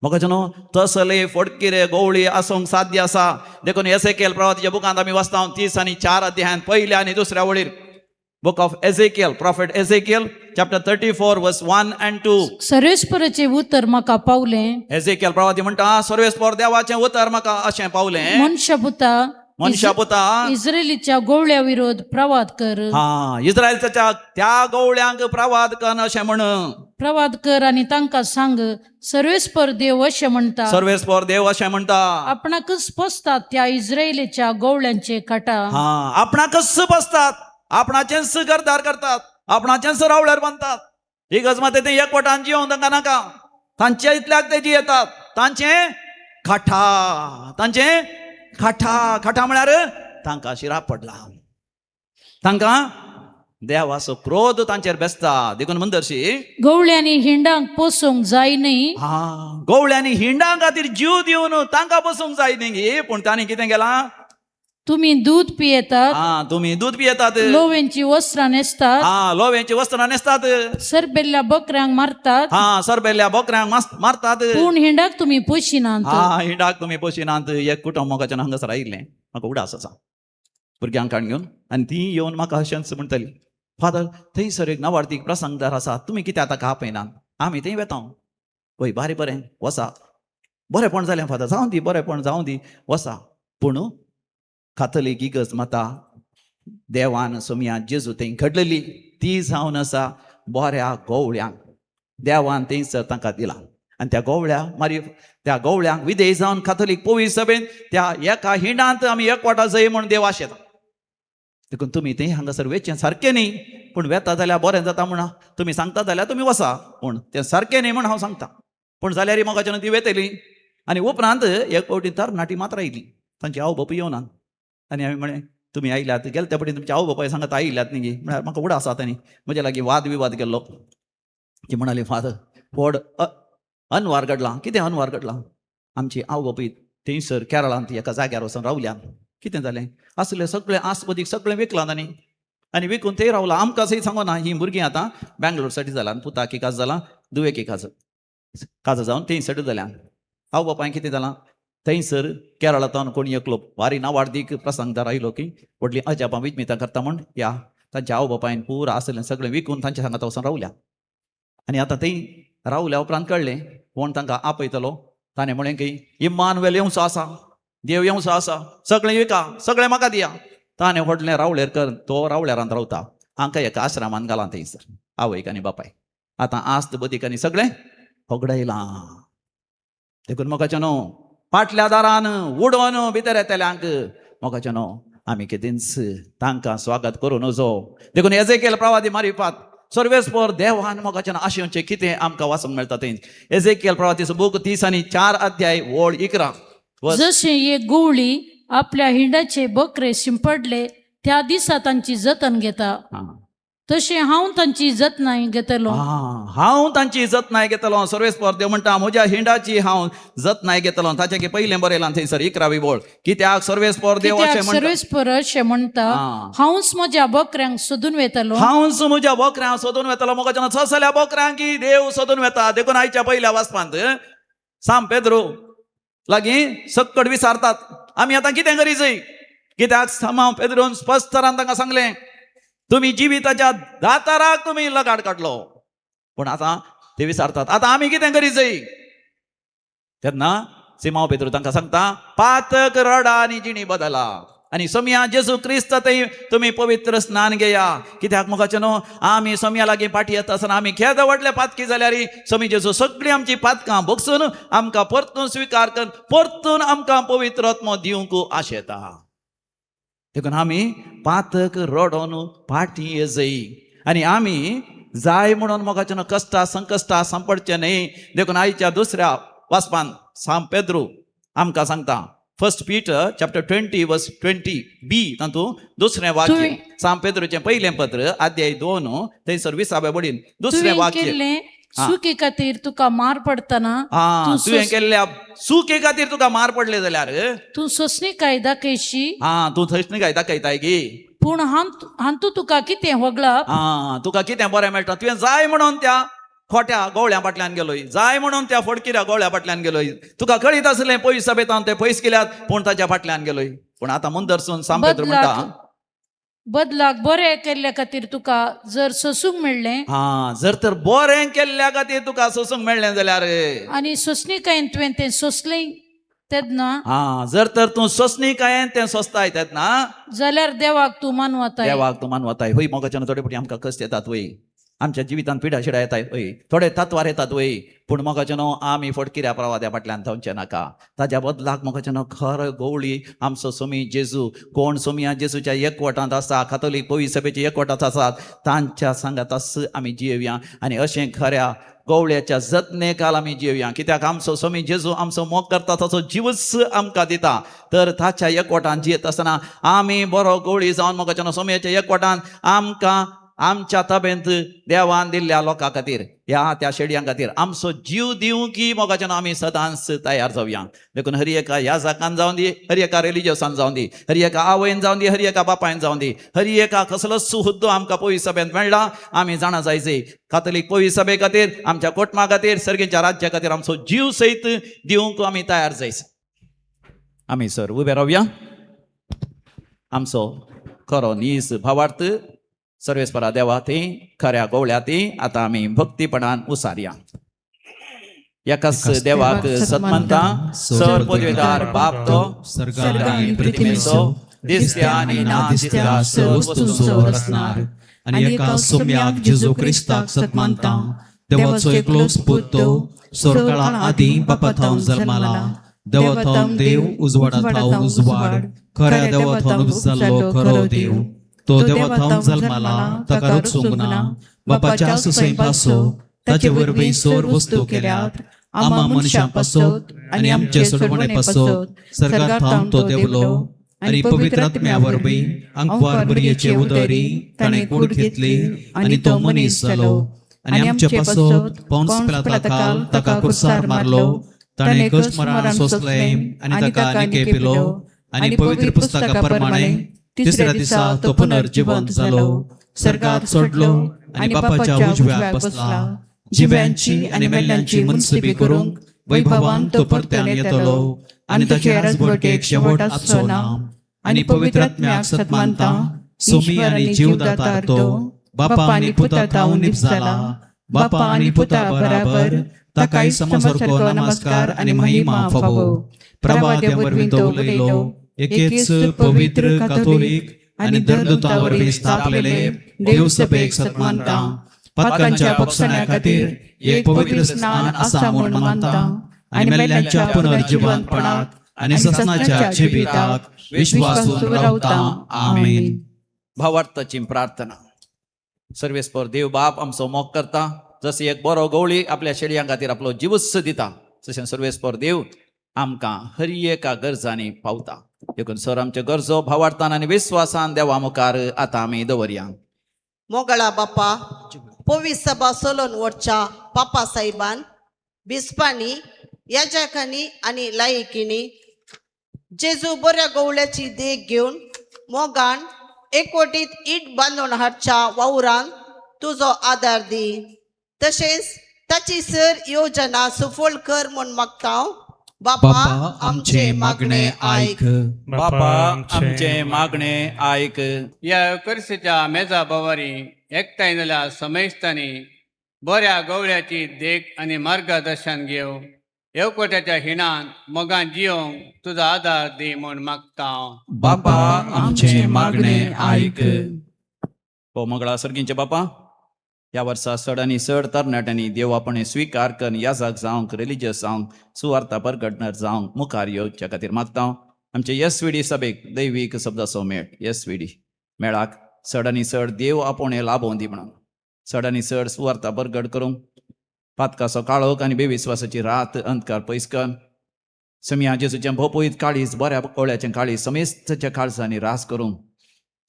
मोगाच्यानो तसले फटकिरे गोवळी आसूंक साध्य आसा. देखून एसेकेल प्रवातीच्या बुकांत आमी वाचता 34 अध्यायांत पयल्या आनी दुसऱ्या वळीर, book of Ezekiel, prophet Ezekiel chapter 34 verse 1 and 2. सर्वेस्पराचें उतर म्हाका पावलें. एझेकियल प्रवाती म्हणटा सर्वेस्पर देवाचें उतर म्हाका अशें पावलें, मनशापुता, मनशा पुता, इस्रायलीच्या गोवळ्या विरोध प्रवाद कर. हा, इस्रायलच्या त्या गवळ्यांक प्रवाद कर अशें म्हण, प्रवाद कर आनी तांकां सांग, सर्वेस्पर देव अशें म्हणटा, सर्वेस्पर देव अशें म्हणटा, आपणाकच पोसतात त्या इस्रायलीच्या गोवळ्यांचे काटा. हा, आपणाकच बसतात, आपणाचेंच घरदार करतात, आपणाचेंच रावळ्यार बांदतात. ही गज मात ते एकवटान जियोंक तांकां नाका, तांच्या इतल्याक ते जियेतात. तांचें खाठा, तांचें खाठा, खाठा म्हळ्यार तांकां शिराप पडला, तांकां देवाचो क्रोध तांचेर बेसता. देखून मंदरशी गवळ्यांनी हिंडांक पोसूंक जाय न्ही. हा, गवळ्यांनी हिंडां खातीर जीव दिवन तांकां बसूंक जाय न्ही, पूण तांणी कितें केलां? तुमी दूद पियेतात, हा, तुमी दूद पियेतात, लोवेंची वस्त्रां न्हेसतात, हा, लोव्यांची वस्त्रां न्हेसतात, सरबेल्ल्या बकऱ्यांक मारतात, हा, सरबेल्ल्या बोकऱ्यांक मारतात, पूण हिंडाक तुमी पोशिनात. हा, हिंडाक तुमी पोशिनात. एक कुटुंब मोगाच्यान हांगासर आयिल्लें, म्हाका उडास आसा भुरग्यांक काडून घेवन, आनी ती येवन म्हाका अशेंच म्हणटाली, फादर थंयसर एक नवार्थीक प्रसंगदार आसा, तुमी कित्याक ताका आपयनात? आमी थंय वेता. वय बारी बरें वसा, बरेंपण जालें फादर, जावं दी, बरेंपण जावं दी, वसा. पूण कातोलीक इगर्ज माता देवान सोमया जेजू थंय घडलेली ती जावन आसा बऱ्या गोवळ्यांक देवान थंयसर तांकां दिला. आनी त्या गोवळ्या मागीर त्या गोवळ्यांक विदेश जावन कातोलीक पवित्र सभेन त्या एका हिंडांत आमी एकवटा जय म्हूण देव आशेता. देखून तुमी थंय हांगासर वेचें सारकें न्ही, पूण वेता जाल्यार बरें जाता म्हूण तुमी सांगता जाल्यार तुमी वसा, पूण तें सारकें न्ही म्हूण हांव सांगता. पूण जाल्यार मोगाच्यान ती वेतली. आनी उपरांत एक फावटी तरणाटी मात्र आयली, तांची आवय बापूय येवनात. आनी हांवें म्हळें तुमी आयल्यात, गेले त्या फावटी तुमची आवय बापाय सांगत आयिल्ल्यात न्ही, म्हळ्यार म्हाका उडास आसा. तांणी म्हज्या लागीं वाद विवाद केल्लो. ती म्हणाली, फादर व्हड अनवार घडला. कितें अनवार घडला? आमची आवय बापूय थंयसर केरळांत एका जाग्यार वचून रावल्यात. कितें जालें? आसलें सगळें आसपदीक सगळें विकलां तांणी आनी विकून थंय रावलां. आमकां सय सांगो ना, ही भुरगीं आतां बेंगलोर सेटल जालां, पुताक काज जालां, दुवेक काज काज जावन थंय सेटल जाल्यान. आवय बापायन कितें जालां थंयसर केरळांतल्यान कोणी एकलो वारी नावार्दीक प्रसंगदार आयलो की व्हडली अजापां विजमितां करता म्हूण ह्या तांच्या आवय बापायन पुरा आसलें सगळें विकून तांच्या सांगात वचून रावल्या. आनी आतां थंय रावल्या उपरांत कळ्ळें कोण तांकां आपयतलो. ताणें म्हळें की इम्मानुएल येवचो आसा, देव येवचो आसा, सगळें विका, सगळें म्हाका दिया. ताणें व्हडलें रावळेर कर, तो रावळेरांत रावता, हांकां एका आश्रमान घालां थंयसर आवयक आनी बापाय. आतां आस्त बदीक आनी सगळें होगडायलां. देखून मोगाच्या न्हू फाटल्या दारान उडोवन भितर येतल्यांक मोगाच्या न्हू आमी केदींच तांकां स्वागत करूं नजो. देखून एजेकेल प्रवादी मारिफात सर्वेस्पर देवान मोगाच्यान आशेवचें कितें आमकां वाचूंक मेळटा थंय. एजेकेल प्रवादीचो बूक 34 अध्याय ओळ 11. जशें एक गवळी आपल्या हिंडाचे बकरे शिंपडले त्या दिसा तांची जतन घेता, तशें हांव तांची जतनाय घेतलो. हांव तांची जतनाय घेतलो. सर्वेस्पर देव म्हणटा, म्हज्या हिंडाची हांव जतनाय घेतलो. ताचें की पयलें बरयलां थंयसर 11वी बोळ. कित्याक सर्वेस्पर देव कित्याक अशें म्हणटा, सर्वेस्पर अशें म्हणटा, हांवच म्हज्या बकऱ्यांक सोदून वेतलो. हांवच म्हज्या बोकऱ्यांक सोदून वेतलो. म्हाका जेन्ना ससल्या बोकऱ्यांक देव सोदून वेता. देखून आयच्या पयल्या वाचपांत साम पेद्रो लागीं सक्कड विचारतात, आमी आतां कितें करी जाय? कित्याक साम पेद्रोन स्पश्ट तरान तांकां सांगलें, तुमी जिविताच्या दाताराक तुमी लगाड काडलो. पूण आतां ते विचारतात, आतां आमी कितें करी जाय? तेन्ना सिमांव पेद्रो तांकां सांगता, पातक रडा आनी जिणी बदला आनी सोमया जेजू क्रिस्त थंय तुमी पवित्र स्नान घेया. कित्याक मोगाचें न्हू, आमी सोमया लागीं पाटी येता आसतना आमी खेद व्हडले पातकी जाल्यार सोमी जेजू सगळीं आमची पातकां भोगसून आमकां परतून स्विकार कर, परतून आमकां पवित्र आत्मो दिवंक आशेता. देखून आमी पातक रडोन पाटी येजय आनी आमी जाय म्हणून मोगाचें न्हू कश्टां संकश्टां सांपडचें न्हय. देखून आयच्या दुसऱ्या वाचपान साम पेद्रू आमकां सांगता, 1 Peter chapter 20 verse 20b, तातूंत दुसरें वाक्य, साम पेद्रूचें पयलें पत्र अध्याय 2 थंयसर 20व्या वडीन दुसरें वाक्य, केल्लें सुके खातीर तुका मार पडटना, तुवें केल्ल्या सुके खातीर तुका मार पडले जाल्यार तूं सोंसणीकाय दाखयशी. तूं सोंसणीकाय दाखयताय की, पूण हांतू तुका कितें होगळप? तुका कितें बरें मेळटा? तुवें जाय म्हणून त्या खोट्या गोवळ्या फाटल्यान गेलोय, जाय म्हणून त्या फडकिऱ्या गोवळ्या फाटल्यान गेलोय. तुका कळीत आसलें पयस सभेतान ते पयस केल्यात, पूण ताच्या फाटल्यान गेलोय. पूण आतां मुंदरसून साम पेद्रू म्हणटा, बदलाक बरें केल्ल्या खातीर तुका जर सोसूंक मेळ्ळें, जर तर बरें केल्ल्या खातीर तुका सोसूंक मेळ्ळें जाल्यार, आनी सोंसणीकायेन तुवें तें सोंसलें तेन्ना, जर तर तूं सोंसणीकायेन तें सोंसताय तेन्ना, जाल्यार देवाक तूं मानवताय. देवाक तूं मानवताय. हय मोगाच्यान थोडे फावटी आमकां कश्ट येतात, वय आमच्या जिवितांत पिडा शिडा येताय, वय थोडे तत्वार येतात, वय पूण मोगाचें न्हू आमी फटकिऱ्या प्रवाद्या फाटल्यान धांवचें नाका. ताज्या बदलाक मोगाचें न्हू खरो गवळी आमचो सोमी जेजू, कोण सोमया जेजूच्या एकवटांत आसा, कातोलीक पवित्र सभेच्या एकवटांत आसात, तांच्या सांगात आमी जियेवया आनी अशें खऱ्या गवळ्याच्या जतने काल आमी जियेवया. कित्याक आमचो सोमी जेजू आमचो मोग करता, ताचो जिवच आमकां दिता. तर ताच्या एकवटान जियेत आसतना आमी बरो गवळी जावन मोगाच्या न्हू सोमयाच्या एकवटान आमकां आमच्या तबेंत देवान दिल्ल्या लोकां खातीर, ह्या त्या शेडयां खातीर आमचो जीव दिवं की मोगाच्यान आमी सदांच तयार जावया. देखून हर एका याजकान जावन दी, हर एका रिलिजियसान जावन दी, हर एका आवयन जावन दी, हर एका बापायन जावन दी, हर एका कसलोच हुद्दो आमकां पवित्र सभेंत मेळ्ळा, आमी जाणा जायचे कातोलीक पवित्र सभे खातीर, आमच्या कोटमा खातीर, सर्गीच्या राज्या खातीर आमचो जीव सयत दिवंक आमी तयार जायचे. आमी सर उबे रावया. आमचो खरो नीज भावार्थ सर्वेस्परा देवा ती खऱ्या गोवळ्या ती आतां आमी भक्तीपणान उसारया. एकाच देवाक सतमंता, सर पदवेदार बाप तो सर्गार आनी पृथ्वीचो, दिसत्या आनी ना दिसत्या दिसत्या वस्तूंचो रचणार, आनी एका सोम्याक जेजू क्रिस्ताक सतमानता, देवाचो एकलोच पूत तो सोरकाळा आदीं बापा थावन जल्माला, देवा थावन देव, उजवाडा थावन उजवाड, खऱ्या देवा थावन उपजाल्लो खरो देव, तो देवा थावन जल्माला, ताका रुचूंक ना, बापाच्या सुसय पासो ताचे वरवीं सोर वस्तू केल्यात, आमा मनशां पासत आनी आमचे सोडवणे पासत सर्गार थावन तो देवलो, आनी पवित्र आत्म्या वरवीं आंकवार मरियेचे उदरी ताणें कूड घेतली आनी तो मनीस जालो, आनी आमचे पासत पॉन्स पिलाता ताका कुर्सार मारलो, ताणें कश्ट मरण सोंसलें आनी ताका निके पिलो, आनी पवित्र पुस्तका प्रमाणे तिसऱ्या दिसा तो पुनर्जिवंत जालो, सर्गात सोडलो आनी बापाच्या उजव्याक बसला, जिव्यांची आनी मेल्ल्यांची मनसुबी करूंक वैभवान तो परत्यान येतलो, आनी ताचे राजवटेक शेवट आसचो ना, आनी पवित्र आत्म्याक सतमानता, सोमी आनी जीवदातार तो बापा आनी पुता थावन निपजाला, बापा आनी पुता बराबर ताकाय समसारको नमस्कार आनी महिमा फावो. प्रभात्या वरवीं तो उलयलो, एकेच पवित्र कातोलीक आनी धर्मदूता वरवीं स्थापलेले देवसभेक सतमानता, पातकांच्या पक्षण्या खातीर एक पवित्र स्नान आसा म्हूण मानता, आनी मेल्ल्यांच्या पुनर्जिवंतपणाक आनी ससनाच्या जिविताक विश्वासून रावता. आमेन. भावार्थाची प्रार्थना. सर्वेस्पर देव बाप आमचो मोग करता, जसो एक बरो गवळी आपल्या शेडयां खातीर आपलो जिवूच दिता, तशें सर्वेस्पर देव आमकां हर एका गरजांनी पावता. देखून सर आमच्यो गरजो भावार्थान आनी विस्वासान देवा मुखार आतां आमी दवरया. मोगळा बापा, पवी सभा सोलोन वरच्या पापा साहेबान, बिस्पांनी, याजकांनी आनी लायकींनी जेजू बऱ्या गवळ्याची देख घेवन मोगान एकवटीत it बांदून हाडच्या वावरान तुजो आदार दी, तशेंच ताची सर योजना सुफळ कर म्हूण मागता. बापा, बापा, आमचे मागणे आयक. बापा, आमचे मागणे आयक. ह्या येवकरिस्तीच्या मेजा भोंवारी एकठांय जाल्या समेस्तांनी बऱ्या गवळ्याची देख आनी मार्गदर्शन घेवन येवकोट्याच्या हिणान मोगान जियोंक तुजो आदार दी म्हूण मागता. बापा, आमचे मागणे आयक. हो मंगळा सर्गींचे बापा, ह्या वर्सा चड आनी चड तरणाट्यांनी देव आपणे स्विकार करून याजक जावंक, रिलिजियस जावंक, सुवार्ता परगटणार जावंक मुखार येवच्या खातीर मागता. आमचे एस व्ही डी सभेक दैवीक शब्दाचो मेळ, एस व्ही डी मेळाक चड आनी चड देव आपोवणें लाभोवन दी म्हणून, चड आनी चड सुवार्ता परगट करूंक, पातकाचो काळोख आनी बेविस्वासाची रात अंधकार पयस कर. समिया जेजूचें भोपयत काळीज, बऱ्या कोळ्याचें काळीज समेस्तच्या काळजांनी रास करूंक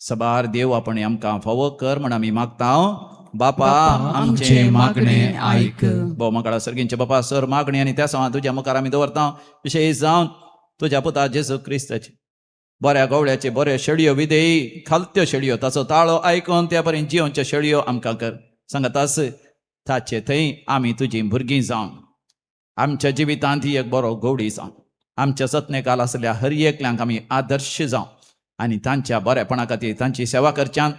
सबार देव आपण आमकां फावो कर म्हण आमी मागता. बापा, आमचे मागणे आयक. भोव मंगळा सर्गींचे बापा, सर मागणी आनी त्या सवां तुज्या मुखार आमी दवरता, विशेश जावन तुज्या पुता जेजू क्रिस्ताचे बऱ्या गवळ्याचे बऱ्यो शेळयो, विदेयी खालत्यो शेळयो, ताचो ताळो आयकून त्या पर्यंत जियोवच्यो शेळयो आमकां कर. सांगतास ताचे थंय आमी तुजीं भुरगीं जावन आमच्या जिवितांत ही एक बरो गवडी जावन आमच्या जतनेकाल आसल्या हर एकल्यांक आमी आदर्श जावं आनी तांच्या बरेपणा खातीर तांची सेवा करच्यान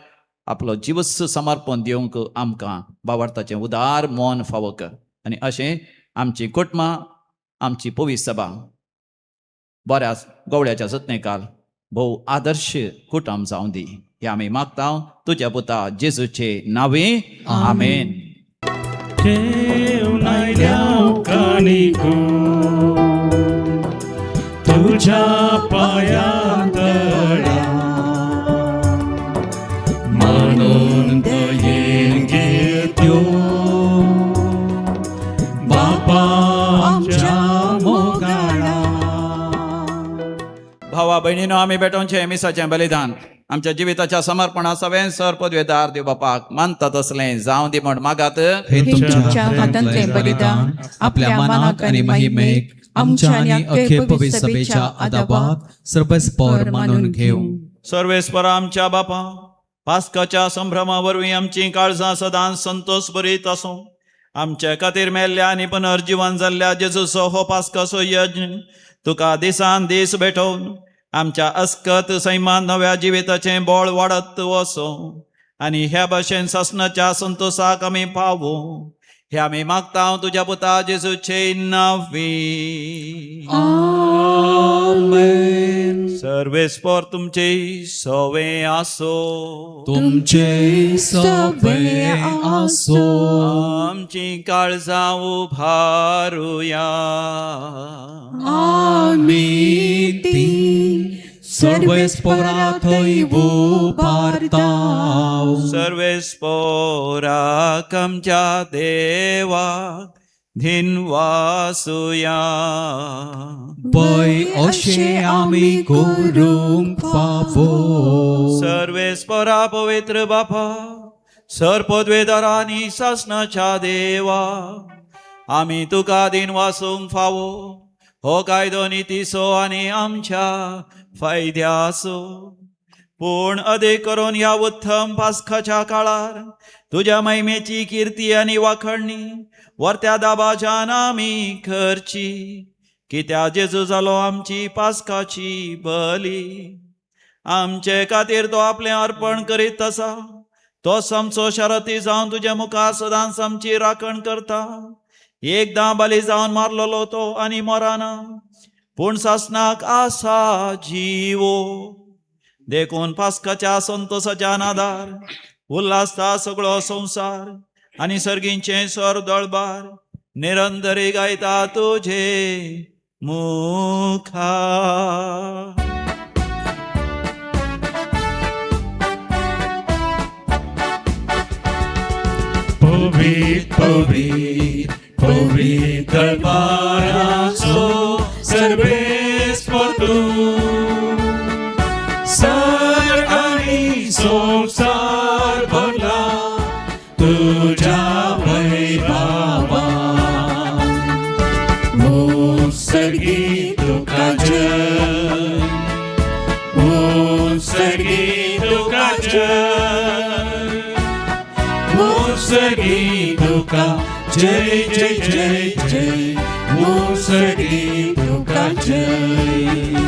आपलो जिवस समर्पण दिवंक आमकां बावार्थाचें उदार मन फावो कर. आनी अशें आमची कुटुंबां, आमची पवित्र सभा बऱ्या गवळ्याच्या जतनेकाल भोव आदर्श कुटुंब जावं दी, हें आमी मागता तुज्या पुता जेजूचे नांवे, आमेन. घेवन आयल्या काणिको तुझ्या पाया तळ्या, म्हणून दयेन घेत्यो बापा आमच्या मोगाळा. भावा बहिणीनो, आमी भेटोवचें मिसाचें बलिदान आमच्या जिविताच्या समर्पणा सवें सर पदवेदार देव बापाक मानता तसलें जावं दी म्हण मागात. हे तुमच्या हातांतलें बलिदान आपल्या मनाक आनी महिमेक, आमच्या आनी अख्खे पवित्र सभेच्या आदाबाक सर्वस्पर मानून घेवं. सर्वेस्पर आमच्या बापा, पास्काच्या संभ्रमा वरवीं आमचीं काळजां सदांच संतोष भरीत आसूं. आमचे खातीर मेल्ल्या आनी पुनर्जिवन जाल्ल्या जेजूचो हो पास्काचो यज्ञ तुका दिसान दीस भेटोवन आमच्या अस्कत सैमान नव्या जिविताचें बळ वाडत वचो आनी ह्या भाशेन सासणाच्या संतोषाक आमी पावो, हे आमी मागता तुज्या पुता जेजूचे नांवी. आमेन. सर्वेस्पर तुमचे सवे आसो. तुमचे सवे आसो. आमची काळजां उभारुया. आमी ती सर्वेस्परा थंय उबारताव. सर्वेस्पोराक आमच्या देवाक धिनवासुया. पय अशें आमी करूंक फावो. सर्वेस्परा पवित्र बापा, सर पदवेदारांनी सासणाच्या देवा, आमी तुका दिन वासूंक फावो. हो कायदो नितीचो आनी आमच्या फायद्याचो, पूण अदीक करून ह्या उत्तम पास्खाच्या काळार तुज्या महिमेची किर्ती आनी वाखडणी वर्त्या दाबाच्यान आमी करची, कित्या जेजू जालो आमची पास्काची बली. आमचे खातीर तो आपलें अर्पण करीत आसा. तो आमचो शरती जावन तुज्या मुखार सदांच आमची राखण करता. एकदां बली जावन मारलेलो तो आनी मराना, पूण सासणाक आसा जिवो. देखून पास्काच्या संतोसाच्या नादार उल्हासता सगळो संवसार आनी सर्गींचें स्वर दळबार निरंतरी गायता तुझे मुखा. पवित्र पवित्र पवित्र दरबाराचो सर्वेस्पर तूं, सर आनी संवसार भरला. मुसगी तुका जय, मुसगी तुका जय जय जय जय, मुसगी तुका जय।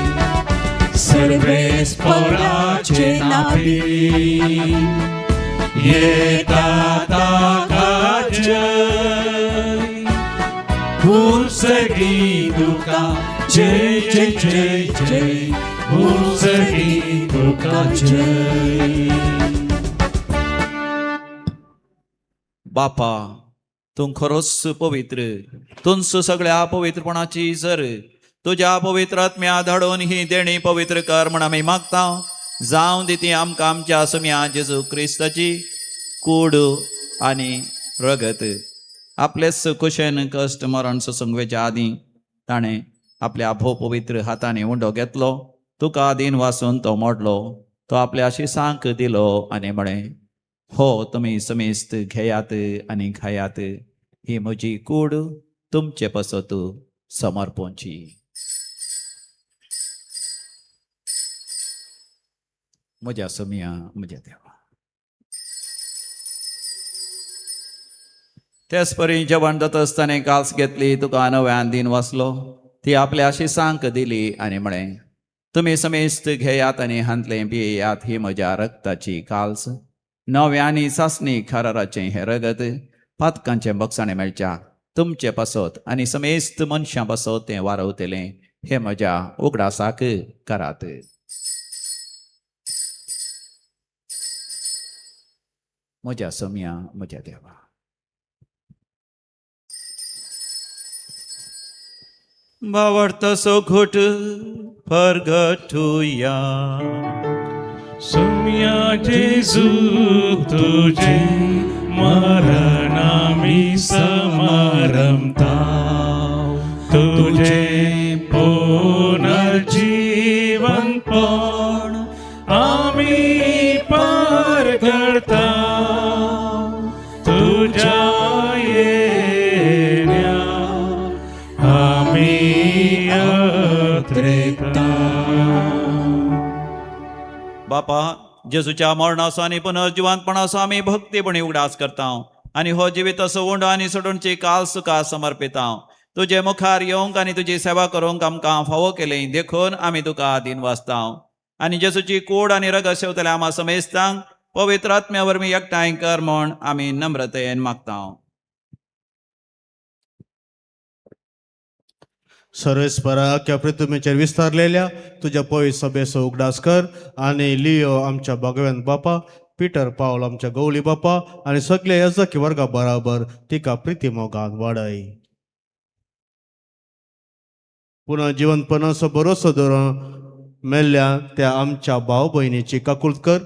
सर्वेस पराचे नाभी येता ताका जय, मुसगी तुका जय जय जय जय, मुसगी तुका जय। बापा, तूं खरोच पवित्र, तूंच सगळ्या पवित्रपणाची जर तुज्या पवित्र आत्म्या धाडून ही देणी पवित्र कर म्हण आमी मागता। जावं दी ती आमकां आमच्या सुम्या जेजू क्रिस्ताची कूड आनी रगत। आपलेच कुशेन कश्ट मरण सोसूंक वेच्या आदीं ताणें आपल्या भोव पवित्र हातांनी उंडो घेतलो, तुका दीन वासून तो मोडलो, तो आपल्या शिसांक दिलो आनी म्हळें, हो तुमी समेस्त घेयात आनी खायात, ही म्हजी कूड तुमचे पसत समर्पणची। म्हज्या सोम्या, म्हज्या देवा। तेच परी जेवण जाता आसतना काल्स घेतली, तुका नव्यान दीन वाचलो, ती आपल्या शिसांक दिली आनी म्हळें, तुमी समेस्त घेयात आनी हांतलें पियेयात, ही म्हज्या रक्ताची काल्स, नव्यानी सासणी खराराचें हें रगत पातकांचें बक्षाणें मेळच्या तुमचे पासत आनी समेस्त मनशां पासत तें वारवतलें, हें म्हज्या उगडासाक करात। म्हज्या सोम्या, म्हज्या देवा। भावार्थाचो घोट परगटुया। सुम्या जेजू तुझे मरण आमी समारंभता, तुझे पुनर्जीवनपण आमी परगटता, तुझ्या येण्या आमी अत्रेता। बापा, जेजूच्या मरणाचो आनी पुनर्जिवंतपणाचो आमी भक्तीपणी उगडास करता आनी हो जिविताचो उंडो आनी सोडूनची काल सुखा समर्पिता। तुजे मुखार येवंक आनी तुजी सेवा करूंक आमकां फावो केली देखून आमी तुका दीन वाचता आनी जेजूची कूड आनी रगत शेवतल्या आमा समेस्तांक पवित्र आत्म्या वरवीं एकठांय कर म्हूण आमी नम्रतेन मागता। सर्वेस्परा अख्ख्या पृथ्वीचेर विस्तारलेल्या तुज्या पवित्र सभेचो उगडास कर आनी लियो आमच्या भगवंत बापा, पिटर पावल आमच्या गौली बापा आनी सगल्या याजकी वर्गा बराबर तिका प्रिती मोगान वाडय। पुनः जिवंतपणाचो भरोसो धरून मेल्ल्या त्या आमच्या भाव भयणीची काकूळत कर,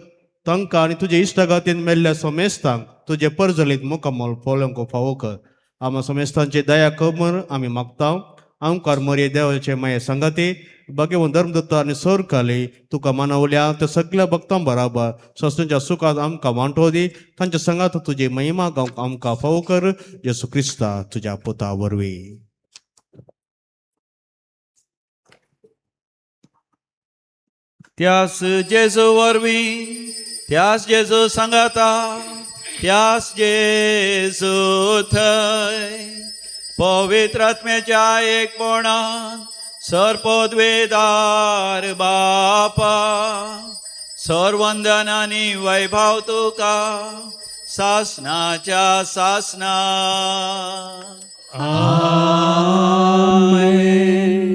तांकां आनी तुजे इश्टागातीन मेल्ल्या समेस्तांक तुजे परजलीत मुकामल पळोवंक फावो कर। आमा समेस्तांची दया कमर आमी मागता। आमकार मरये देवाचे माये सांगाती भगवंत धर्मदत्त आनी सरकाली तुका मानवल्या त्या सगळ्या भक्तां बराबर सस्तुंच्या सुखात आमकां वांटो दी, तांच्या संगात तुजी महिमा गावंक आमकां फावो कर, जेसू क्रिस्ता तुज्या पुता वरवीं। त्यास जेजू वरवीं, त्यास जेजू सांगाता, त्यास जेजू थंय पवित्र आत्म्याच्या एकपणान सर्पद्वेदार बापा, सर्वंदन आनी वैभव तुका सासनाच्या सासना। आमेन।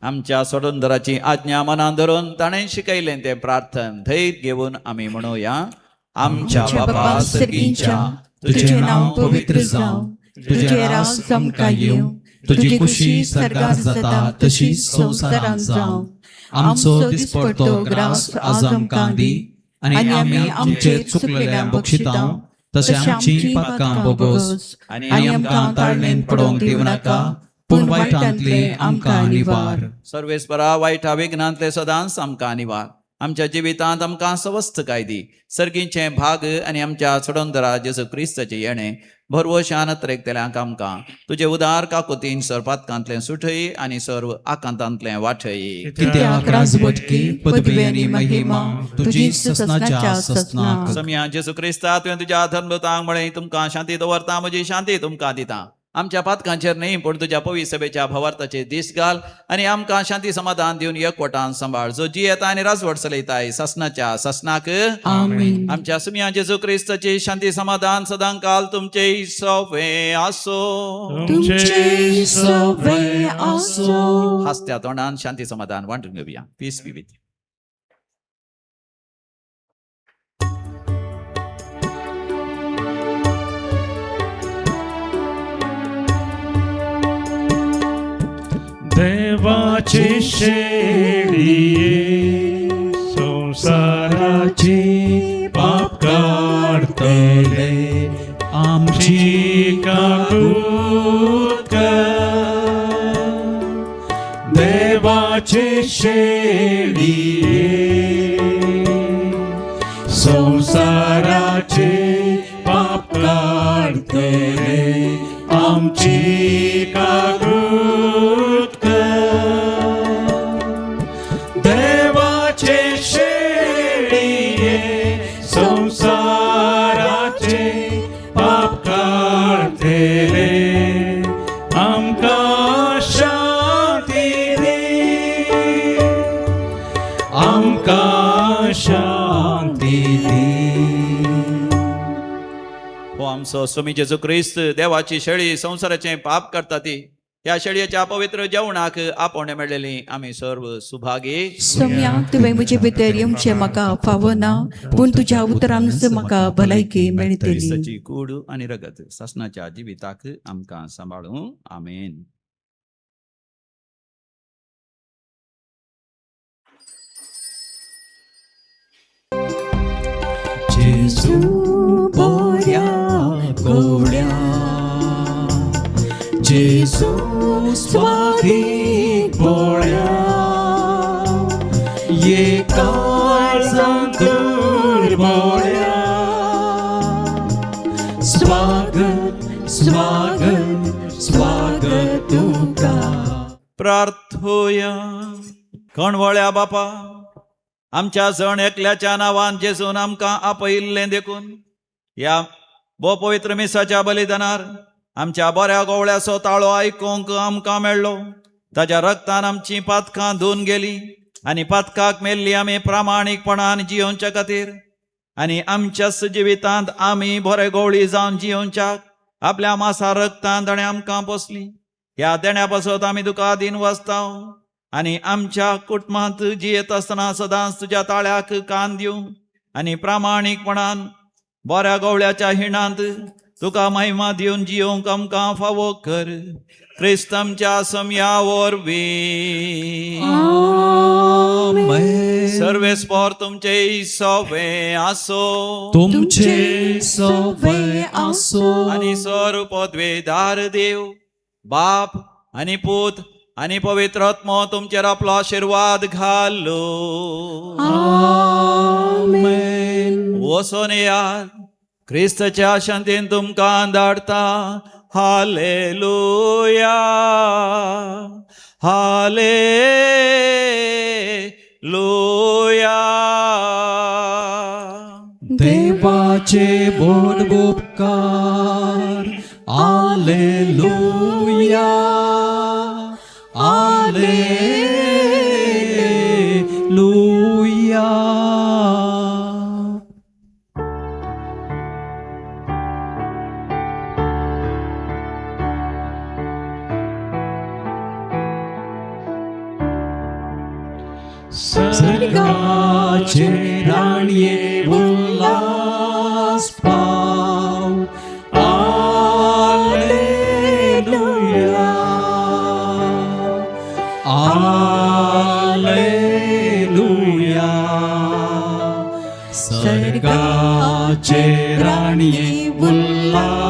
आमच्या सोडूनदराची आज्ञा मनान धरून ताणें शिकयलें तें प्रार्थन धैर्य घेवन आमी म्हणुया। आमच्या बापा सर्गींच्या, तुजें नांव पवित्र जावं, तुजें राज आमकां येवं, तुजी खुशी सर्गार जाता तशी संवसारांत जावं। आमचो दिसपडतो ग्रास आज आमकां दी आनी आमी आमचे चुकलेल्या बक्षितां तशें आमची पातकां बोगोस आनी आमकां ताळणेन पडोवंक दिवं नाका, पूण वायटांतले आमकां निवार। सर्वेस्परा वायटा विघ्नांतले सदांच आमकां निवार। आमच्या जिवितांत आमकां सवस्थकाय दी, सर्गींचें भाग आनी आमच्या सोडोंदरा जेजू क्रिस्ताचें येणें भरवशान त्रेकतेल्यांक आमकां तुजे उदार काकुतीन सर्पातकांतलें सुठय आनी सर्व आकांतांतलें वाठय. कित्याक राजवटकी पदवी आनी महिमा तुजी ससनाच्या ससनाक. समिया जेसू क्रिस्ता, तुवें तुज्या धर्मदूतांक म्हळें, तुमकां शांती दवरता, म्हजी शांती तुमकां दिता. आमच्या पातकांचेर न्ही पूण तुज्या पवित्र सभेच्या भावार्थाचेर दीस घाल आनी आमकां शांती समाधान दिवन एकवटान सांबाळ, जो जियेता आनी राजवट चलयताय ससनाच्या ससनाक. आमेन. आमच्या सुमिया जेजू क्रिस्ताची शांती समाधान सदांकाल तुमचे सोवे आसो. तुमचे सवे आसो. हासत्या तोंडान शांती समाधान वांटून घेवया. Peace be with. देवाची शेळये संसाराची पाप काडतले, आमची काकूत कर. देवाचे शेळये संसाराचे पाप काडतले, आमची काकूत कर. देवाचे शेळये संसाराचे पाप काडतले, आमकां शांती दी, आमकां शांती दी. हो आमचो स्वामी जेजू क्रिस्त, देवाची शेळी, संवसाराचें पाप करता ती ह्या शेळयेच्या पवित्र जेवणाक आपोवणें मेळ्ळेली आमी सर्व सुभागी. सोम्या, तुवें म्हजे भितर येवचें म्हाका फावना, पूण तुज्या उतरानच म्हाका भलायकी मेळटली. क्रिस्ताची कूड आनी रगत सासणाच्या जिविताक आमकां सांबाळूं. आमेन. जेजू बोऱ्या गोवळ्या, जेजू स्वादीक बोळ्या, ये काळजांत बोळ्या, स्वागत स्वागत स्वागत तुका. प्रार्थोया. कणवळ्या बापा, आमच्या जण एकल्याच्या नांवान जेजून आमकां आपयिल्लें देखून ह्या भो पवित्र मिसाच्या बलिदानार आमच्या बऱ्या गोवळ्याचो ताळो आयकूंक आमकां मेळ्ळो. ताज्या रक्तान आमचीं पातकां धुवन गेलीं आनी पातकाक मेल्ली आमी प्रामाणीकपणान जियोवच्या खातीर आनी आमच्याच जिवितांत आमी बरे गोवळी जावन जियोवच्याक आपल्या मासा रक्तान ताणें आमकां पोसली. ह्या देण्या पासत आमी तुका दीन वाचता आनी आमच्या कुटुंबांत जियेत आसतना सदांच तुज्या ताळ्याक कान दिवं आनी प्रामाणीकपणान बऱ्या गोवळ्याच्या हिणांत तुका महिमा दिवन जियोवंक आमकां फावो कर, क्रिस्त आमच्या समया वरवीं. सर्वेस्पोर तुमचे सोवे आसो. तुमचे सवे आसो. आनी सर्व पदवेदार देव बाप आनी पूत आनी पवित्र आत्मो तुमचेर आपलो आशिर्वाद घालो. आमेन. वचोन येयात, क्रिस्ताच्या शांतीन तुमकां धाडता. Hallelujah, hallelujah. देवाचे व्हड उपकार, आलेलुया, आलेलुया. सर्गाचे राणये उल्हास पाव, आलेलुया, आलेलुया. सर्गाचे राणये उल्हास